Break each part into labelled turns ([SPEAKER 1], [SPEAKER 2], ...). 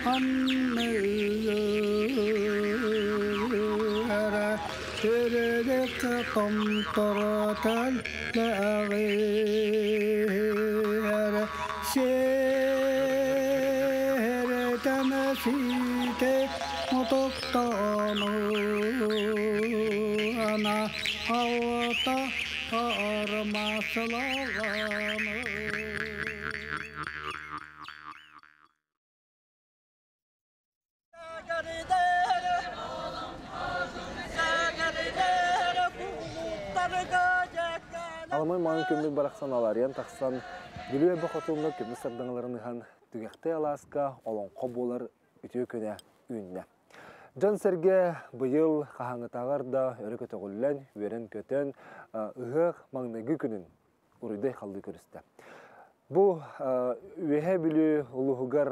[SPEAKER 1] Анныгара Төрөдөх томторотал Ләғер Сертәмәсите Мотоктану Ана Алта Армаслаганы.
[SPEAKER 2] Аламай маҥан күммүт барахсан алаарыйан тахсан, Бүлүү эбэ хотуҥҥа көмүс сардаҥаларын ыһан, түгэхтэй алааска олоҥхо буолар үтүө күнэ үүннэ. Дьон-сэргэ быйыл хаһааҥҥытааҕар да өрө көтөҕүллэн, үөрэн-көтөн, ыһыах маҥнайгы күнүн уруйдай халлыы көрүстэ. Бу Үөһээ Бүлүү улууһугар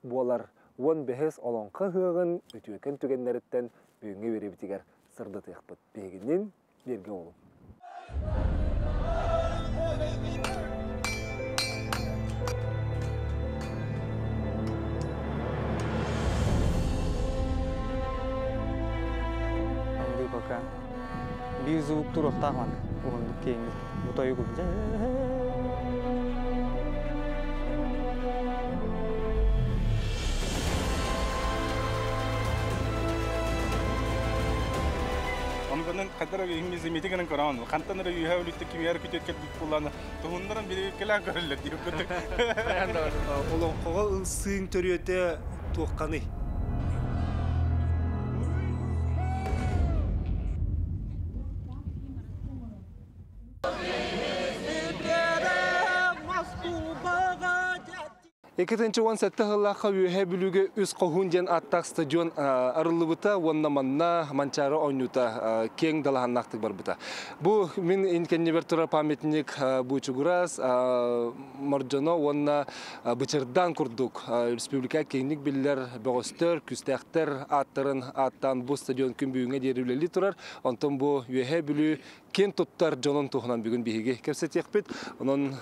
[SPEAKER 2] буолар 15 олоҥхо ыһыаҕын үтүөкэн түгэннэриттэн бүгүҥҥү биэриибитигэр сырдатыахпыт. Биһигиннин бииргэ буолуҥ.
[SPEAKER 3] Пока биир звук туруохтаах маны уһундук киэҥник бутойук.
[SPEAKER 4] Онугунан хадара мизимити гынан көрөн, хантан эрэ үһэ үлүттэ кимиэр күтүөт кэлбит буоллаана, туһуннаран бириэккэлээн көрөллөр диир курдук.
[SPEAKER 2] Олоҥхоҕо ылсыыҥ төрүөтэ туохханый? 2017 сыллаахха Үөһээ Бүлүүгэ Үс Хоһуун диэн ааттаах стадион арыллыбыта уонна манна Манчаары оонньуута киэҥ далаһаннаахтык барбыта. Бу мин кэннибэр турар памятник Буучугурас, Мордьоно уонна Бычырдаан курдук республика киэҥник биллэр бөҕөстөр, күүстээхтэр ааттарын ааттаан бу стадион күн бүгүҥҥэ диэри үлэлии турар. Онтон бу Үөһээ Бүлүү киэн туттар дьонун туһунан бүгүн биһиги кэпсэтиэхпит. Онон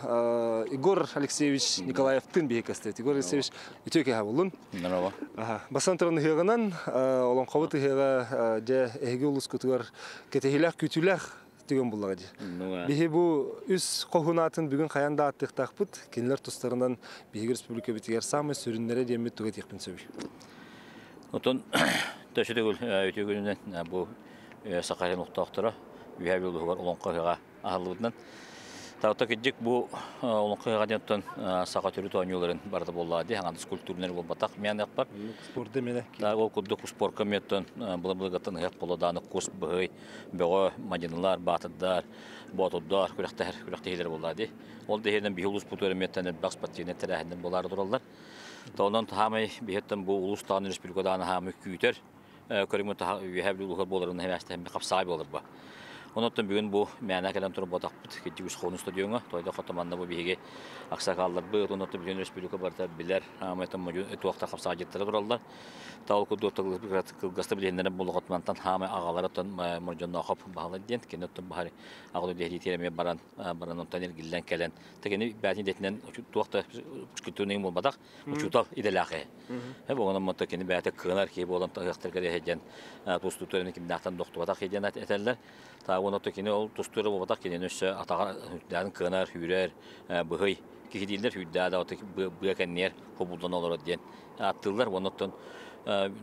[SPEAKER 2] Егор Алексеевич Николаевтыын биһиги кэстибит. Егор Алексеевич, үтүө киһи буоллун.
[SPEAKER 5] Здорово.
[SPEAKER 2] Бастан туран ыһыаҕынан, олоҥхобут ыһыаҕа дьэ эһиги улускутугар кэтэһиилээх күүтүүлээх түгэн буллаҕа дии. Биһи бу үс хоһунаатын бүгүн хайаан да ааттыахтаахпыт. Кинилэр тустарынан биһиги республикабытыгар саамай сүрүннэрэ диэммит тугу этиэхпин сөбүй?
[SPEAKER 5] Отон төсө төгүл үтүө күнүнэн бу Саха сирин олохтоохторо Үөһээ Бүлүү улууһугар Олоҥхо ыһыаҕа аһыллыбытынан. Таатта кырдьык бу Олоҥхо ыһыаҕа диэн саха төрүт оонньууларын барыта буоллаҕа дии, аҥардас культурнай буолбатах миэхэ.
[SPEAKER 2] Спорду эмиэ.
[SPEAKER 5] Ол курдук спорка эмиэттэн былыр-былыргыттан ыһыах буолла кус быһый, бөҕө, мадьынылар, баатырдар, боотурдар күрэхтэһэр күрэхтэһиилэр буоллаҕа дии. Ол да иһинэн биһи улууспутугар эмиэттэн элбэх спортивнай тэрээһиннэр буолаары тураллар. Онон хаамай биһиттэн бу улуус даҕаны республика даҕаны хаамай күүтэр көрүҥү үөһээ Бүлүү улууһугар буоларын эһэмээстэһиммит хапсаҕай буолар ба. Онон бүгүн бу мээнэ кэлэн турбатахпыт кирдик үс хону стадиоҥа тойдо хото манна бу биһиги аксакалларбыт онон бүтүн республика барыта билэр аамайтан туохта хапсаҕайдьыттара тураллар. Таал курдук кылгаста билиһиннэрэн булуҕат мантан хаамай аҕалара тон мордьонноохоп баһылай диэн кини оттон баһары аҕалы дэһиитиэрэ эмиэ баран баран онтон эргиллэн кэлэн текени бээтин идэтинэн туох да культурный буолбатах учуутал идэлээх ээ. Бугунан мото кини бэйэтэ кыанар киһи буолан ыһыахтарга диэн тустууттарын кимнээхтэн дохтубатах диэн этэллэр. Таа уонна кини ол тустуура буолбатах кинини өссө атаҕар үрдээн кыанар, сүүрэр, быһый киһи дииллэр, сүүрдээ да быа кэнниэр хобулдан олорор диэн ааттыыллар. Уонна оттон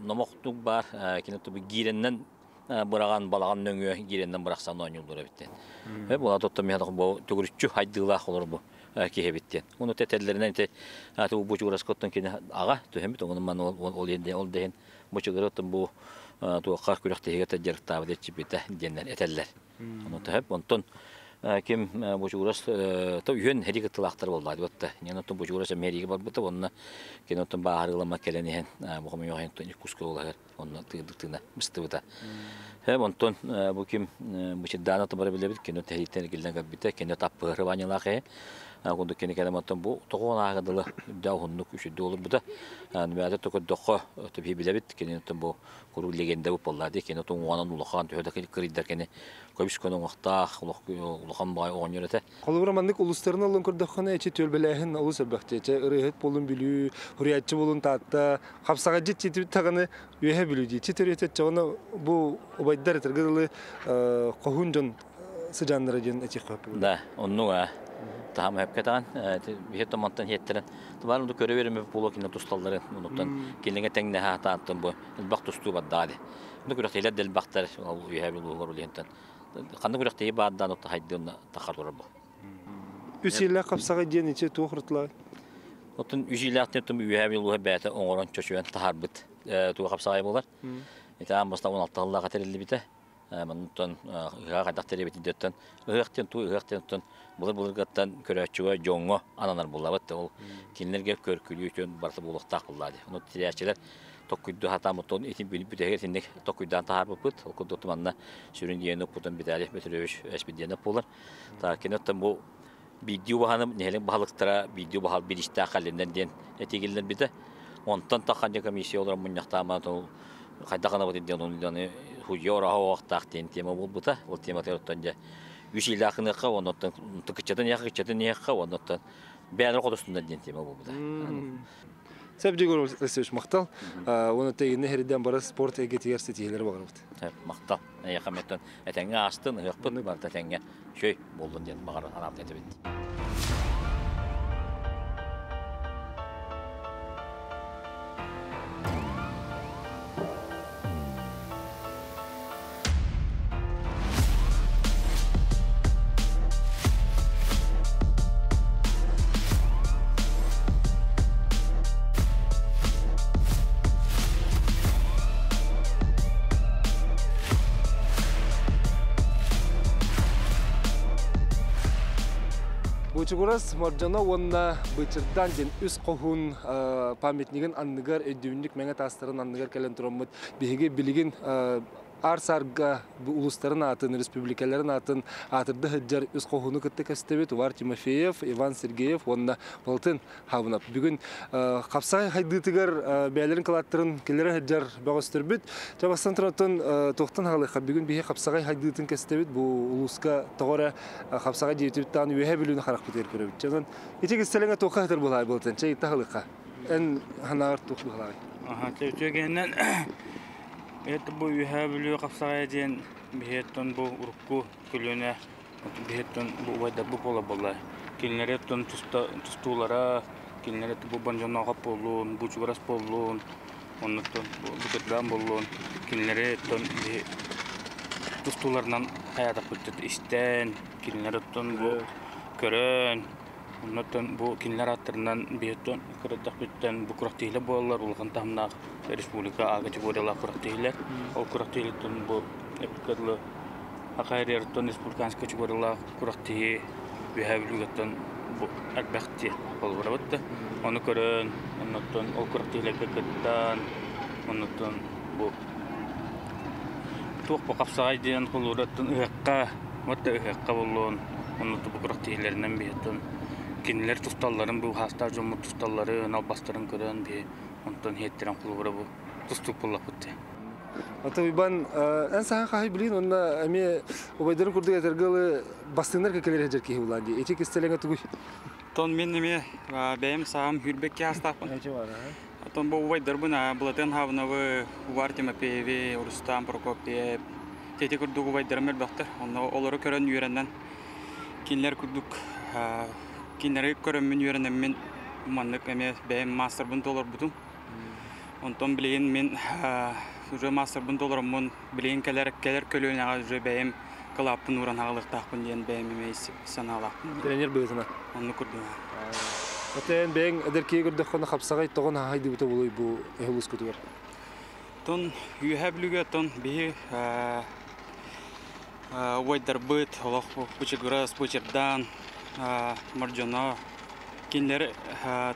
[SPEAKER 5] номохтук баар кини гиирэннэн быраҕан балаҕан нөҥүө гиирэннэн бырахсан оонньууллар эбит диэн. Була тоттон миэхэ бу төгүрүччү хайдыылаах олор бу киһи эбит диэн. Ону тэтэллэринэн ити бучугураска оттон кини аҕа түһэммит ону маны ол ол иһин бучугуры оттон бу туохха күрэхтэһиигэ дьарыктаабыт иччипитэ диэннэр этэллэр. Ону төһөп онтон ким бучугурас то үһүөн һэрии кыттылаахтар буолла диботта. Нен оттон бучугурас эмиэригэ барбыта онно кини оттон бааһырыылама кэлэн иһэн бу хомойуох иһин Иркутскай улаһыгар онно тыырдык тыына быстыбыта. Онтон бу ким Бычырдаана тубара билэбит, кино тэһииттэн эргиллэн кэлбитэ, кино таппыһыры баанньалаах эһэ. Курдук кини кэлэн бу тоҕуон ааҕа дылы үрдэ уһуннук үчүддүү олорбута. Нүмээтэ төкөрдөххө төбү билэбит кини бу куру легенда бу болла ди кини туңуанан улахан төһө да кырыйдар кини көбүс көн оҥохтаах улахан баай оҕонньор этэ.
[SPEAKER 2] Холобура маннык улустарын алын көрдөххөнө эчи түөлбэлээһин олус элбэхти. Эчи ырыһыт болун Бүлүү, хуруйааччы болун Таатта, хапсаҕадьыт читибит таганы Үөһэ Бүлүү дии. Чи төрүөтэ чоҕуна бу убайдар этэргэ дылы хоһуун дьон сыдьааннара диэн этиэххэ сөп.
[SPEAKER 5] Да, оннуга таһам хөпкө таҕан биһи томонтон хиэттерен тубар унду көрө береме буолуо кине тусталларын онуттан кинилерге тэҥнэһэ хатаантан бу элбэх тустуу бардаали. Унду күрэхтиилэр дэлбахтар ол үөһэ Бүлүү улиһинтэн ханна күрэхтии баардаан отта хайдыын тахар турар бу.
[SPEAKER 2] Үс иилээх хапсаҕай диэн ичи туох ырытылаа?
[SPEAKER 5] Оттон үс иилээхтэн тум үөһэ Бүлүү бэйэтэ оҥорон чочуйан таһаарбыт туох хапсаҕай буолар. Ити аан бастаан 16 сыллааҕа тэриллибитэ. Маннуттан ыһыах хайдах тэрийбитин диэттэн ыһыах диэн туу ыһыах диэн оттон былыр-былыргаттан көрөөччүгэ дьоҥҥо ананар буоллабыт. Ол кинилэргэ көркүлүү үтүөн барыта буолуохтаах буоллаа дии. Ону тэрийээччилэр токкуйду хатааммыт ити бүтэһигэр итинник токкуйдаан таһаарбыппыт. Ол курдук манна сүрүн диэн укпутун Виталий Петрович Эспидиэнэп буолар. Так кини оттон бу биирдии убаһаны нэһилиэк баһылыктара биирдии убаһал бириистээх кэллиннэр диэн этигиллэрбитэ. Онтон таххан комиссия олорон мунньахтааман хайдах гынабыт диэн оны судья ораһа оҕохтаах диэн тема буолбута. Ол тематыгар оттон дьэ үс иилээх гыныахха, оннуттан кыччатын иһэххэ, кыччатын иһэххэ, оннуттан бэйэлэр хотустуннар диэн тема буолбута.
[SPEAKER 2] Сәп Егор Васильевич махтал. Уонна тегинне хериден бары спорт эйгэтигэр ситиһилери баҕарабыт.
[SPEAKER 5] Махтал. Эйэхэ меттен этэҥҥэ аастын, ыһыахпыт барыта этэҥҥэ шөй буоллун диэн баҕар анаабыт этибит.
[SPEAKER 2] Бучугурас Мордьоно уонна Бычырдан диэн үс хоһуун памятнигын анныгар өйдөбүнньүк мэҥэ таастарын анныгар кэлэн тураммыт биһиги билигин аар-саарга улуустарын аатын, республикаларын аатын аатырда сылдьар үс хоһууну кытта кэстэбит Увар Тимофеев, Иван Сергеев уонна Валентин Хабынов. Бүгүн хапсаҕай хайдыытыгар бэйэлэрин кылааттарын киллэрэ сылдьар бөҕөстөрбүт. Чэ бастан туран туохтан хаалыахха бүгүн биһи хапсаҕай хайдыытын кэстэбит бу улууска тоҕо эрэ хапсаҕай дьиэтибиттаан үөһэ Бүлүүнү харахпытыгар көрөбүт. Чэ онон ити кистэлэҥэ туохха сытар буолаай буолтан чэ таһылыахха. Эн санааҕар туох быһалааҕый?
[SPEAKER 4] Аха, үтүөгэннэн это бу Үөһээ Бүлүү хапсаҕайа диэн биһиэттэн бу урукку көлүөнэ биһиэттэн бу убайдарбыт буола буолла. Кинилэри оттон тустуулара, кинилэри бу Бондьонноохоп буоллун, Бучугурас буоллун, оннуттан Букетдаан буоллун, кинилэри оттон биһи тустууларынан хайаатахпыт истэн, кинилэр оттон бу көрөн, Оннуттан бу кинилэр ааттарынан биһиттэн кырдахпыттан бу күрэхтэһиилэр буолаллар улахан таһымнаах республика А категориялаах күрэхтэһиилэр. Ол күрэхтэһиилэртэн бу эппиккэ дылы АКР-тан республиканскай категориялаах күрэхтэһии Үөһээ Бүлүүгэттэн бу элбэх дии холобурабыт да. Ону көрөн, оннуттан ол күрэхтэһиилэргэ кыттан, оннуттан бу туох бу хапсаҕай диэн холуураттан ыһыахха, вот да ыһыахха буоллун, онно бу күрэхтэһиилэринэн биһиттэн кинилэр тусталларын бу хаастаах дьоммут тусталларын, албастарын көрөн биһи онтон иһиттэрэн холобура бу тустуук буоллахпыт дии.
[SPEAKER 2] Ата Уйбан, эн саха хаһай билин онно эмиэ убайдарын курдук этэргэ ылы бастыҥнар кэкэлэр сылдьар киһи булаан дии. Ити кистэлэҥэ тугуй?
[SPEAKER 3] Тон мин эмиэ бэйэм саам хүрбэккэ аастаахпын. Оттон бу убайдарбын Былатыан Хабыновы, Увар Тимофееви, Рустам Прокопьев, ити курдук убайдарым элбэхтэр. Онно олору көрөн үөрэнэн, кинилэр курдук кинилэри көрөммүн үөрэнэммин маннык эмиэ бэйэм маастарбын толорбутум. Онтон билигин мин уже маастарбын толороммун, билигин кэлэр кэлэр көлүөнэҕэ уже бэйэм кылааппын ууран хаалыахтаахпын диэн бэйэм эмиэ санаалаахпын.
[SPEAKER 2] Тренер быһыытынан.
[SPEAKER 3] Оннук курдук.
[SPEAKER 2] Отон бэйэҥ эдэр киһи көрдөххүнэ хапсаҕай тоҕон хаһайдыбыта буолуой бу эһи улуускутугар?
[SPEAKER 3] Тон Үөһээ Бүлүүгэ тон биһи убайдарбыт олох бычыгырас, бычырдаан, мордьоно кинилэр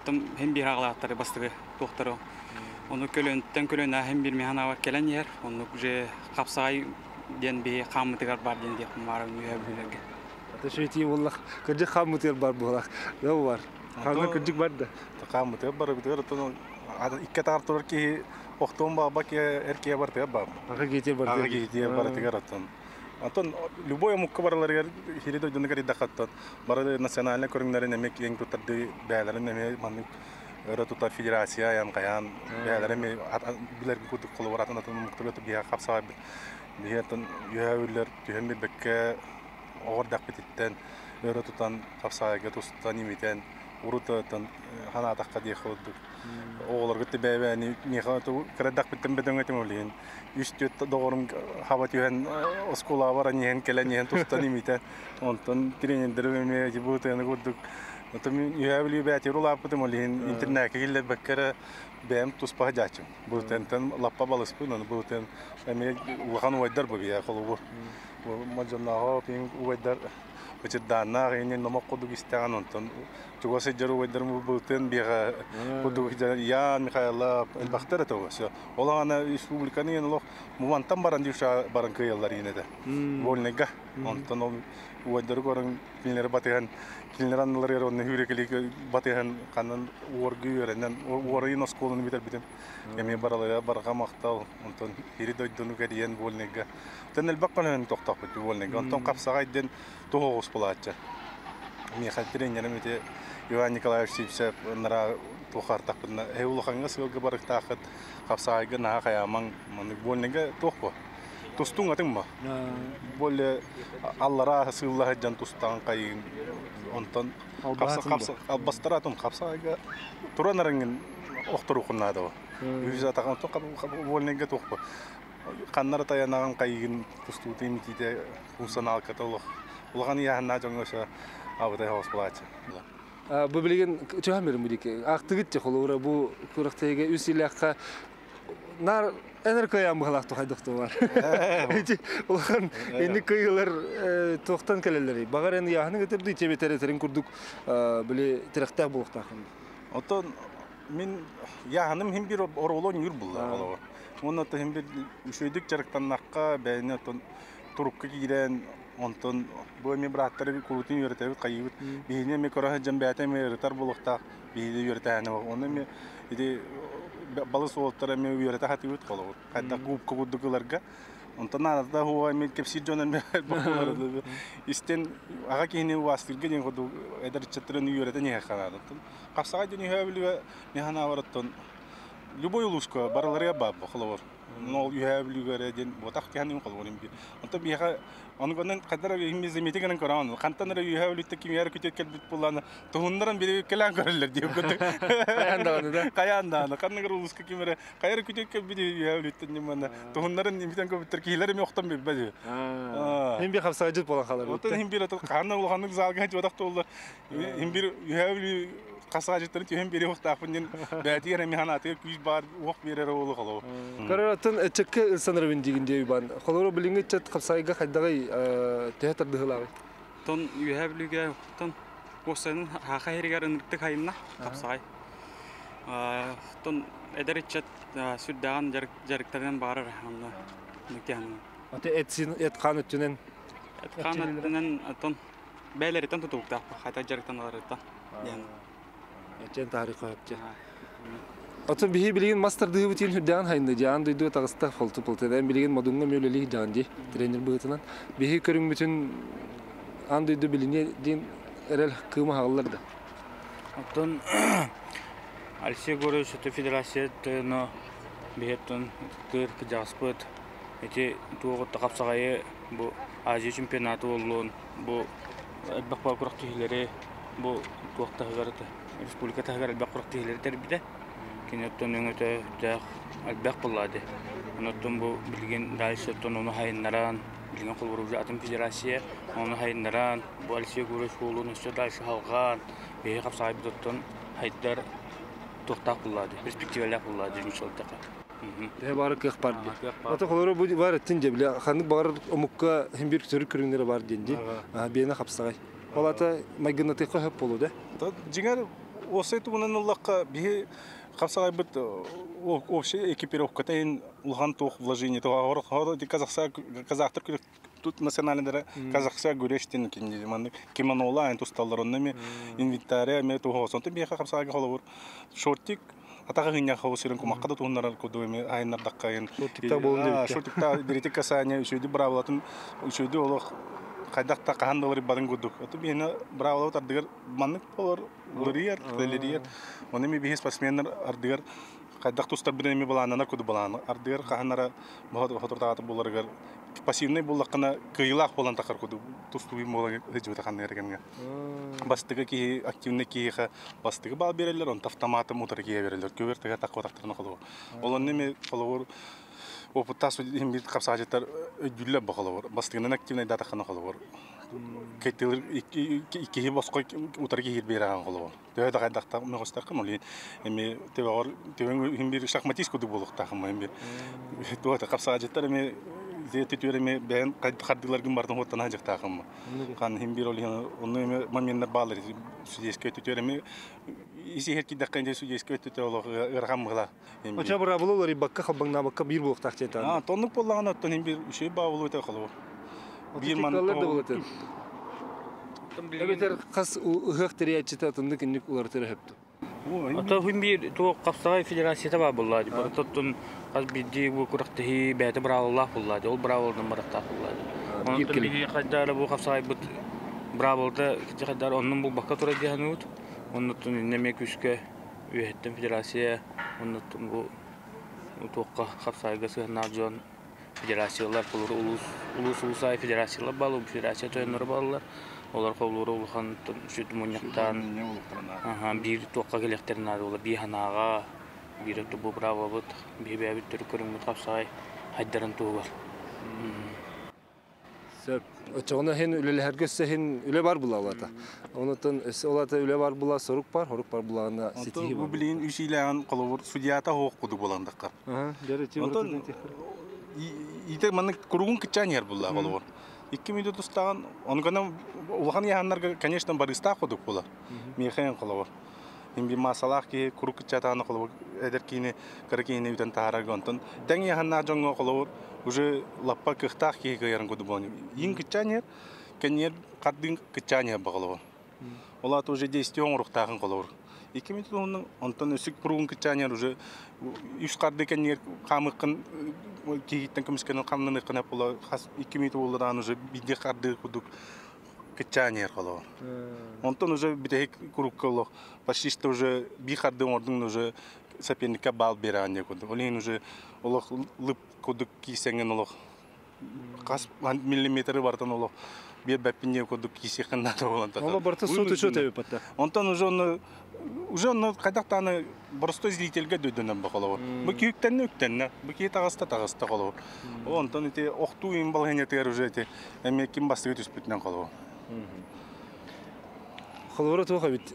[SPEAKER 3] тым хин биир аҕалаахтары бастакы туохтары ону көлөнтөн көлөнө хин биир механаабар кэлэн иһэр оннук же хапсаҕай диэн биһи хааммытыгар бар диэн диэхпин баарын Үөһээ Бүлүүлэргэ.
[SPEAKER 2] Төшөйти боллах кырдьык хааммытыгар бар буолах. Да бар. Хаанна кырдьык бар да.
[SPEAKER 6] Хааммытыгар барыбытыгар оттон икки атаҕар турар киһи охтуон баҕарбат киһи эр киһи барытыгар бар.
[SPEAKER 2] Аҕа киһитигэр
[SPEAKER 6] барытыгар. Аҕа киһитигэр барытыгар оттон. Онтон любой омукка бараларыгар хири дойдуну кэрийдэххэ бары национальнай көрүҥнэрин эмиэ киэҥ туттарды бэйэлэрин эмиэ маннык өрө тутар федерация айан хайаан бэйэлэрин эмиэ билэргин курдук холобур атын атын омуктарга биһиэхэ хапсаҕайбыт биһи оттон үөһээ үллэр түһэн биэрбэккэ оҕо эрдэхпититтэн өрө тутан хапсаҕайга тустан имитэн урут оттон ханаатахха диэх курдук оҕолорго бэйэ-бэйэни миэхэ кыра эрдэхпиттэн бөдөҥ этим ол иһин үс-түөрт доҕорум хаба түһэн оскуолаҕа баран иһэн кэлэн иһэн тустан имитэн онтон тренердэрим эмиэ ити бу тыаны курдук Онтон мин Үөһээ Бүлүү бээтигэр улааппытым, ол иһин интернакка киллэрбэккэ эрэ бэйэм туспа сылдьааччым. Былытыантан лаппа балыспын, ону былытыан эмиэ улахан убайдар бу биһиэхэ холобур. Модьоннооҕо пиҥ убайдар бычырдааннаах иһинин номох курдук истэҕин, онтон чугас сылдьар убайдарым былытыан биэҕэ курдук Ян Михайлов элбэхтэр этэ все. Ол аҕана республиканы иһин олох мумантан баран дюша баран кыайаллар иһин этэ. Вольныйга. Онтон ол убайдары көрөн кинилэри батыһан кинилэр анныларыгар онно хүүрэкэлии батыһан ханан уоргу үөрэнэн уорайын оскуоланы бүтэрбитим эмиэ баралара барҕа махтал онтон ири дойдуну кэрийэн вольныйга онтон элбэх көлөһөн тохтоохпут вольныйга онтон хапсаҕай диэн туох оҕус булааччы миэхэ тренерим ити Иван Николаевич Сивцев нара туохаартахпытына эһи улахаҥҥа сыалга барыктааххыт хапсаҕайга наһаа хайаамаҥ маннык вольныйга туох бу Тустуҥ атын ма? Более аллараа сыылла сылдьан тустаҕын хайыын онтон албастара атын хапсаҕайга туран арыҥын охторуоххун наада үһүс атаҕын вольныйга туохпу ханнара тайанаҕын хайыгын тустуутун имитиитэ функционалката олох улахан ыйааһыннаах дьоҥҥо өссө абытай соҕус буолааччы.
[SPEAKER 2] Бу билигин чөһөн берин билики актыгыт те холобура бу күрэхтэһиигэ үс илээххэ Нар энер кыайан быһалаах тухайдык бар. Ити улахан инник кыйылар туохтан кэлэллэрий? Багар эн ыйааһыны көтөрдүү чебетер этерин курдук били тирэхтээх буолуохтаахын.
[SPEAKER 6] Оттон мин яһаным хим бир оруолу ньүр булла олоҕор. Уонна то хим бир үчүгэйдик дьарыктаннахха бэйэни оттон турукка киирэн онтон бу эми бырааттары курутун үөрэтэбит хайыыбыт биһини эми көрө сылдьан бэйэтэ эми ырытар буолуохтаах биһиги үөрэтэһэни онно эми ити балыс уолаттар эмиэ үөрэтэ сатыыбыт холобур хайдах губка курдук ыларга онтон наадата хуо эмиэ кэпсиир дьон эмиэ истэн аҕа киһини убаастыырга диэн курдук эдэр ыччаттарын үөрэтэн иһиэххэ наада хапсаҕай диэн үһээ бүлүүгэ мин санаабар оттон любой улууска барыларыгар баар холобур ол үһээ бүлүүгэ эрэ диэн буотах киһи холобур онтон биһиэхэ Ону гынан ханна эрэ замети гынан көрөҕүн. Хантан эрэ үөһээ өлүттэ кимиэр күтүөт кэлбит буоллаана туһуннаран бири кэлэн көрөллөр диэн курдук.
[SPEAKER 2] Хайаан даҕаны да.
[SPEAKER 6] Хайаан даҕаны. Ханныгар улууска ким эрэ хайа эрэ күтүөт кэлбит үөһээ өлүттэн дьиммана туһуннаран имитэн көбүттэр киһилэр эми охтон билбэт үһү.
[SPEAKER 2] Хин бир хапсаҕайдьыт буолан хаалар.
[SPEAKER 6] Оттон хин бир хаанна улаханнык залга хачыбатах туоллар. Хин бир үөһээ өлүү хасаажыттарын түһэн биэриэх уохтаахпын диэн бэйэтигэр эмиэ санаатыгар күүс баар уох биэрэр уолу холобур.
[SPEAKER 2] Көрөр оттон ыччакка ылсанарыбын диигин диэ Уйбаан. Холобур билиҥҥи ыччат хапсаайга хайдаҕый төһө тардыһыылааҕый?
[SPEAKER 3] Тон Үөһээ Бүлүүгэ тон уопсайынан Хаха иһигэр ынырыктык хайынна хапсаҕай. Тон эдэр ыччат сүрдээҕин дьарыктарынан баарар онно ныктыһанна.
[SPEAKER 2] Аты эт хаан өттүнэн
[SPEAKER 3] эт хаан өттүнэн тон бэйэлэриттэн тутулуктаах хайта дьарыктаналарыттан диэн.
[SPEAKER 2] Эчен тарих өпче. Отон биһи билигин мас тардыһыбыт иин үрдээн хайынды дьаан дойдуга таҕыста холту полтеден билигин модуҥҥа мүөлэлии дьаан ди тренер быһыытынан биһи көрүҥмүтүн аан дойду билиниэ диэн эрэл кыыма хааллар да.
[SPEAKER 4] Оттон Алексей Егорович это федерация но биһиэттэн тыр кыдьаҕаспыт ити туоҕутта хапсаҕайы бу Азия чемпионата буоллун бу элбэх күрэхтэһиилэри бу туох таһыгар республика таһыгар элбэх күрэхтэһиилэри тэрийбитэ. Кини оттон өҥөтө өттөөх элбэх буолла ди. Онон бу билигин дальше оттон ону хайыннаран билигин холобур атын федерация ону хайыннаран бу Алексей Егорович уолун өссө дальше халҕаан биһи хапсаҕайбыт оттон хайдар туохтаах буолла ди перспективалаах буолла ди мичэлтэхэ.
[SPEAKER 2] Төһө баары кыах бар дии. Ото холоро бу бар эттин же биле ханнык баҕарар омукка хим бир төрүт көрүҥнэрэ бар диэн ди. Биэне хапсаҕай. Ол ата майгыннатыахха хөп болу да.
[SPEAKER 6] Дьиҥэр уопсай тугунан ыллахха биһи хапсаҕайбыт общая экипировката иһин улахан туох вложение казахтар Тут национальныйдара казахса күрөштен кинди маннык кимонола айн тусталлар онно ми инвентария ме тухосон то биэха хапсаага холобур шортик атага хыня хавусырын кумакка да туһуннарар куду эми айннардаккайын.
[SPEAKER 2] Шортикта болун дебитте.
[SPEAKER 6] Шортикта диритик касания үчөйдү бравлатын үчөйдү олох хайдахта кахан доллар барын кудук. Ото биэне бравлат ардыгар маннык болор лырыяр, лырыяр. Оны ми биһи спортсменнер ардыгар хайдах тустар биден эми балаананар куду балааны. Ардыгар каханара хотуртааты буларыгар пассивный буллаккына кыйлаах болан такар куду тустуби болан хыжыбыта ханныгар кемге. Бастыгы киһи активный киһиха бастыгы бал берелер, он автоматом утары кие берелер. Көбер теге такка тактырны холобур. Олон неме холобур опыттас бир капсаажыттар өйдүллө бахолобур. Бастыгынан активный дата хана холобур. Кетилер икки боско утары киһи бераган холобур. Төһө да кайдакта мөгөстак моли эми тебегор тебең бир шахматист куду болуктахым эми. Туата капсаажыттар эми зети түреме бән кардылар гын бардын хоттан хажыктахым. Хан хим бир оли оны эми моменттер балыр судейский түреме иси херки даккан судейский түтө олох ыргам мыла.
[SPEAKER 2] Оча бравлолар бакка халбаңна бакка бир болуктах жетан.
[SPEAKER 6] А, тоннук боллаган оттон хим бир үшөй баулу өтө холобур.
[SPEAKER 2] Бир ман да болот. Эбетер кас ыхак териячыта тындык инник улар терехепту.
[SPEAKER 4] Ата хүн бир туох Капсагай федерацията бар булла. Барытаттын каз бидди бу курактыхи бәте браволлах булла. Ол браволдан барактах булла. Онтон биһи кайдара бу Капсагай бут браволда кити кайдар оннун бу бакка тура диһанут. Оннотун неме күскә үһеттен федерация оннотун бу туохка Капсагайга сыһынар жон федерациялар болор улус улус улусай федерациялар балу федерация тойнор балалар. Олар коллору улахан сүт муньяктан бир туохка келектерин ады би ханаага бир бу браво бут би бәбит түрк көрүңмүт Капсагай хайдарын тугар.
[SPEAKER 2] Сөп. Очоғына хен үлелерге хен үле бар була олата. Онотон олата үле бар була сорук бар, хорук бар булағына сетихи
[SPEAKER 6] Бу
[SPEAKER 2] бар.
[SPEAKER 6] билин үсиләгән холобур судьята хоок куду боландакка. Онтон ите маннык куругун кычан ер булла холобур. 2 минут устаган, онгана улахан яханнарга, конечно, барыста кудук була. Мехен холобур. Им би масалах ки курук кычатаны холобур эдер кини кыры кини үтен таараг онтон. Тең яханна жоңго холобур уже лаппа кыхтах ки кыярын куду болни. Ин кычан ер, кенер кардын кычан ер багылыбы. Олат уже действие оңруктагын холобур. 2 минут онун онтон өсүк куругун кычан ер уже үч карды кенер камыкын кийиттен көмүскенин камнын ыкына була хас 2 минут болудан уже биде карды кудук кычан ер холобур. Онтон уже битех курукка олох почти что уже би карды ордун уже соперникка бал бераан куду. Олин уже олох лып кудук кийсеңен олох кас миллиметри бартан олох бир бәппине кудук кийсехин надо болан.
[SPEAKER 2] Ола барта су төчө тебип атта.
[SPEAKER 6] Онтон уже оны уже оны кайдактаны простой зрительге дөйдөнөн бакалабы. Бу күйүктенне үктенне, бу кий тагаста тагаста колобу. Онтон ити октуу им балхенетер уже ити эми ким бастыгы түспүтүнөн колобу.
[SPEAKER 2] Холобура туха бит.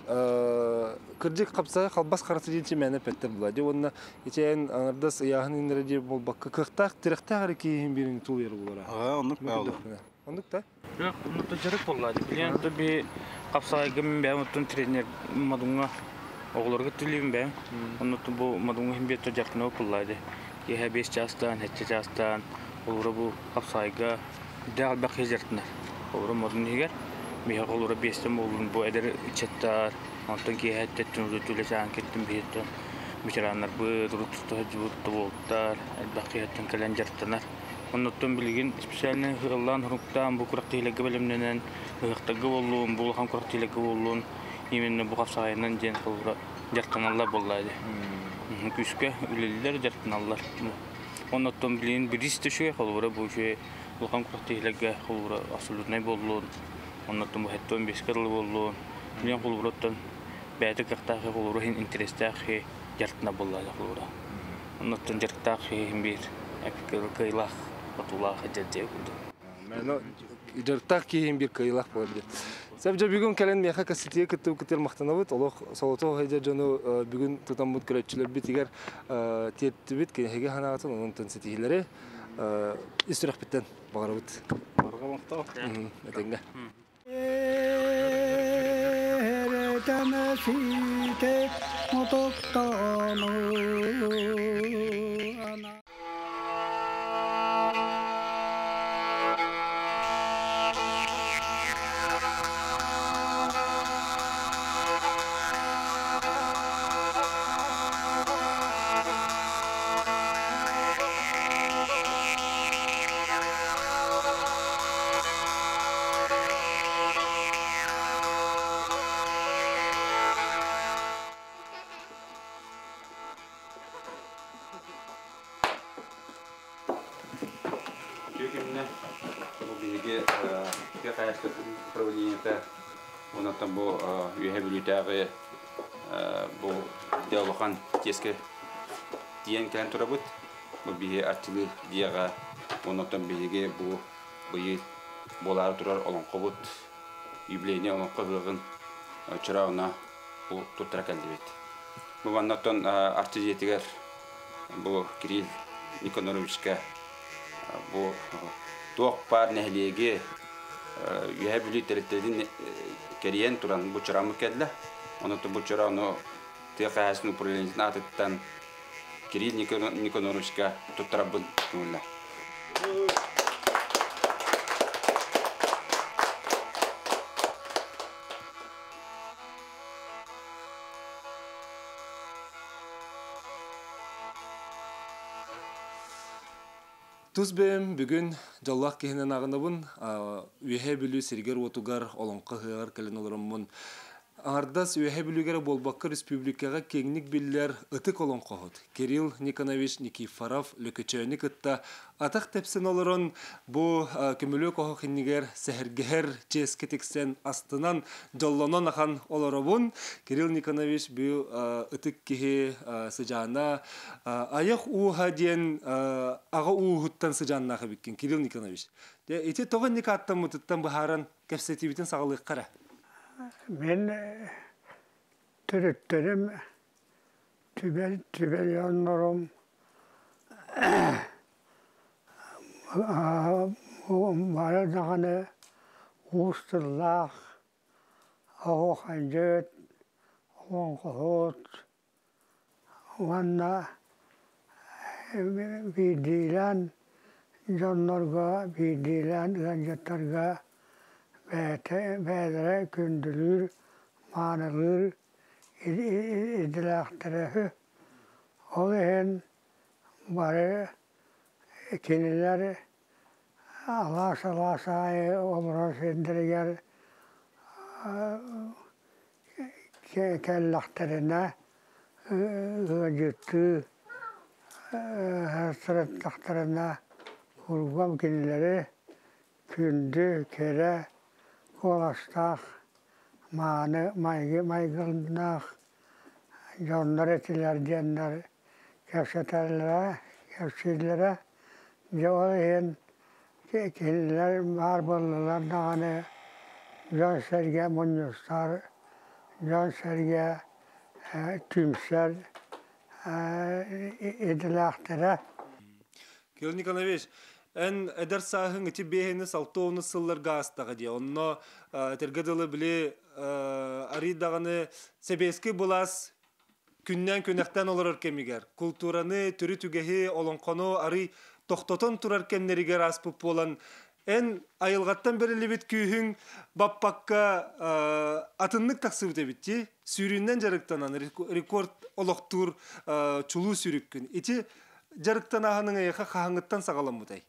[SPEAKER 2] Кырдык капса халбас карасы динчи мәне петтер була. Ди онна ичен аңырдас яхын инреди бол бакка кыхтак тирехтак кийин бирин тул ер булара.
[SPEAKER 6] А, оннук баалы.
[SPEAKER 2] Ондук та?
[SPEAKER 4] Yok, оннотон жарык болла. Билен то би Капсагайга мен бәм оттон тренер мадунга оглорга түлүм бәм. Оннотон бу мадунга хим бет жаркына болла. Кеһә 5 частан, хәтчә частан, олора бу Капсагайга дәгъ бак хезертнер. Олора мадун нигер. Миһә олора 5 болдун бу эдер четтар. Онтон кеһә теттүн үзе түле чаан кеттим беттен. Ветераннар бу туруп туту болттар, бакыяттан кэлэн жартанар. Оннотон билигин специально хырыллан хуруктан бу курак тилеге белемненен ыхтагы боллуун, бу улахан курак тилеге боллуун, именно бу Капсагайынан ден холура жартаналлар боллайды. Күскө үлелилер жартаналлар. Оннотон билигин бирис төшүгө холура бу шуе улахан курак тилеге холура абсолютный боллуун. Оннотон бу хеттон бес кырылы боллуун. Билигин холуроттон бәйти кыртахы холура хин интерестахы жартана боллайды холура. Оннотон жартахы хин бир кыйлах батулах жадже булду.
[SPEAKER 2] Мәне жартак кийин бир кыйлах болор бит. Сәбҗә бүгүн кэлен меха кассетие кыттып кытыр мактанабыт, олох солото хайжа жону бүгүн тутамбыт көрөчүлөр бит игер тиеттибит кеге ханагатын онун төнсетилери истирах биттен багарабыт.
[SPEAKER 6] Барга мактау.
[SPEAKER 2] Этеңге.
[SPEAKER 1] Эретемесите мотоктану ана.
[SPEAKER 7] хаһаайыстыбатын управлениета онтон бу Үөһээ Бүлүүтээҕи бу дьэ улахан чиэскэ тиийэн кэлэн турабыт. Бу биһи арчылыыр дьиэҕэ онтон биһиги бу быйыл буолаары турар олоҥхобут юбилейнай олоҥхо ыһыаҕын чорооно бу туттара кэллибит. Бу манна оттон Арчы дьиэтигэр бу Кирилл Никоноровичка бу туох баар нэһилиэги Үөһээ Бүлүү тэрилтэтин кэрийэн туран бу чороммут кэллэ. Онон бу чороону тыа хаһаайыстыбатын управлениетын аатыттан Кирилл Никоноровичка туттарабын көҥүллэр.
[SPEAKER 2] Тус бэйэм бүгүн дьоллоох киһинэн аҕынабын. Үөһээ Бүлүү сиригэр-уотугар олоҥхо ыһыаҕар кэлэн олороммун. Аҥардас Үөһээ Бүлүүгэ эрэ буолбакка республикаҕа киэҥник биллэр ытык олоҥхоһут Кирилл Никонович Никифоров Лөкөчөөнү кытта атах тэпсэн олорон бу көмүлүөк оһох иннигэр сэһэргэһэр чиэскэ тиксэн астынан дьоллонон ахан олоробун. Кирилл Никонович бу ытык киһи сыдьаана айах ууһа диэн аҕа ууһуттан сыдьааннаах эбиккин Кирилл Никонович. Ити тоҕо инник ааттаммытыттан быһааран кэпсэтиибитин саҕалыахха эрэ.
[SPEAKER 1] Мин төрүттэрим түбэл түбэ дьоннорум бары даҕаны уус тыллаах, оһуохайдьыт, олоҥхоһут уонна биирдиилээн дьоннорго, биирдиилээн ыалдьыттарга бэйэтэ бэйэлэрэ күндүлүүр, маанылыыр идэлээхтэрэ үһү. Ол иһин бары кинилэр алаас-алаас аайы олорор сирдэригэр кэллэхтэринэ ыалдьыттыы сырыттахтарына курбам кинилэри күндү, кэрэ куоластаах, мааны майгы майгыннаах дьоннор этилэр диэннэр кэпсэтэллэрэ, кэпсииллэрэ. Дьэ ол иһин кинилэр баар буоллулар даҕаны дьон-сэргэ мунньустар, дьон-сэргэ түмсэр идэлээхтэрэ.
[SPEAKER 2] Кирилл Николаевич, эн эдэр сааһыҥ ити биэһини салты онус сылларга аастаҕа дии. Онно этэргэ дылы били арый даҕаны сэбиэскэй былаас күннээн күнэхтээн олорор кэмигэр култуураны, төрүт үгэһи, олоҥхону арый тохтотон турар кэмнэригэр ааспыт буолан, эн айылҕаттан бэриллибит күүһүҥ баппакка атыннык тахсыбыт эбит дии. Сүүрүүннэн дьарыктанан рекорд олохтуур чулуу сүүрүккүн. Ити дьарыктанааһыныҥ эйиэхэ хаһааҥҥыттан саҕаламмытай?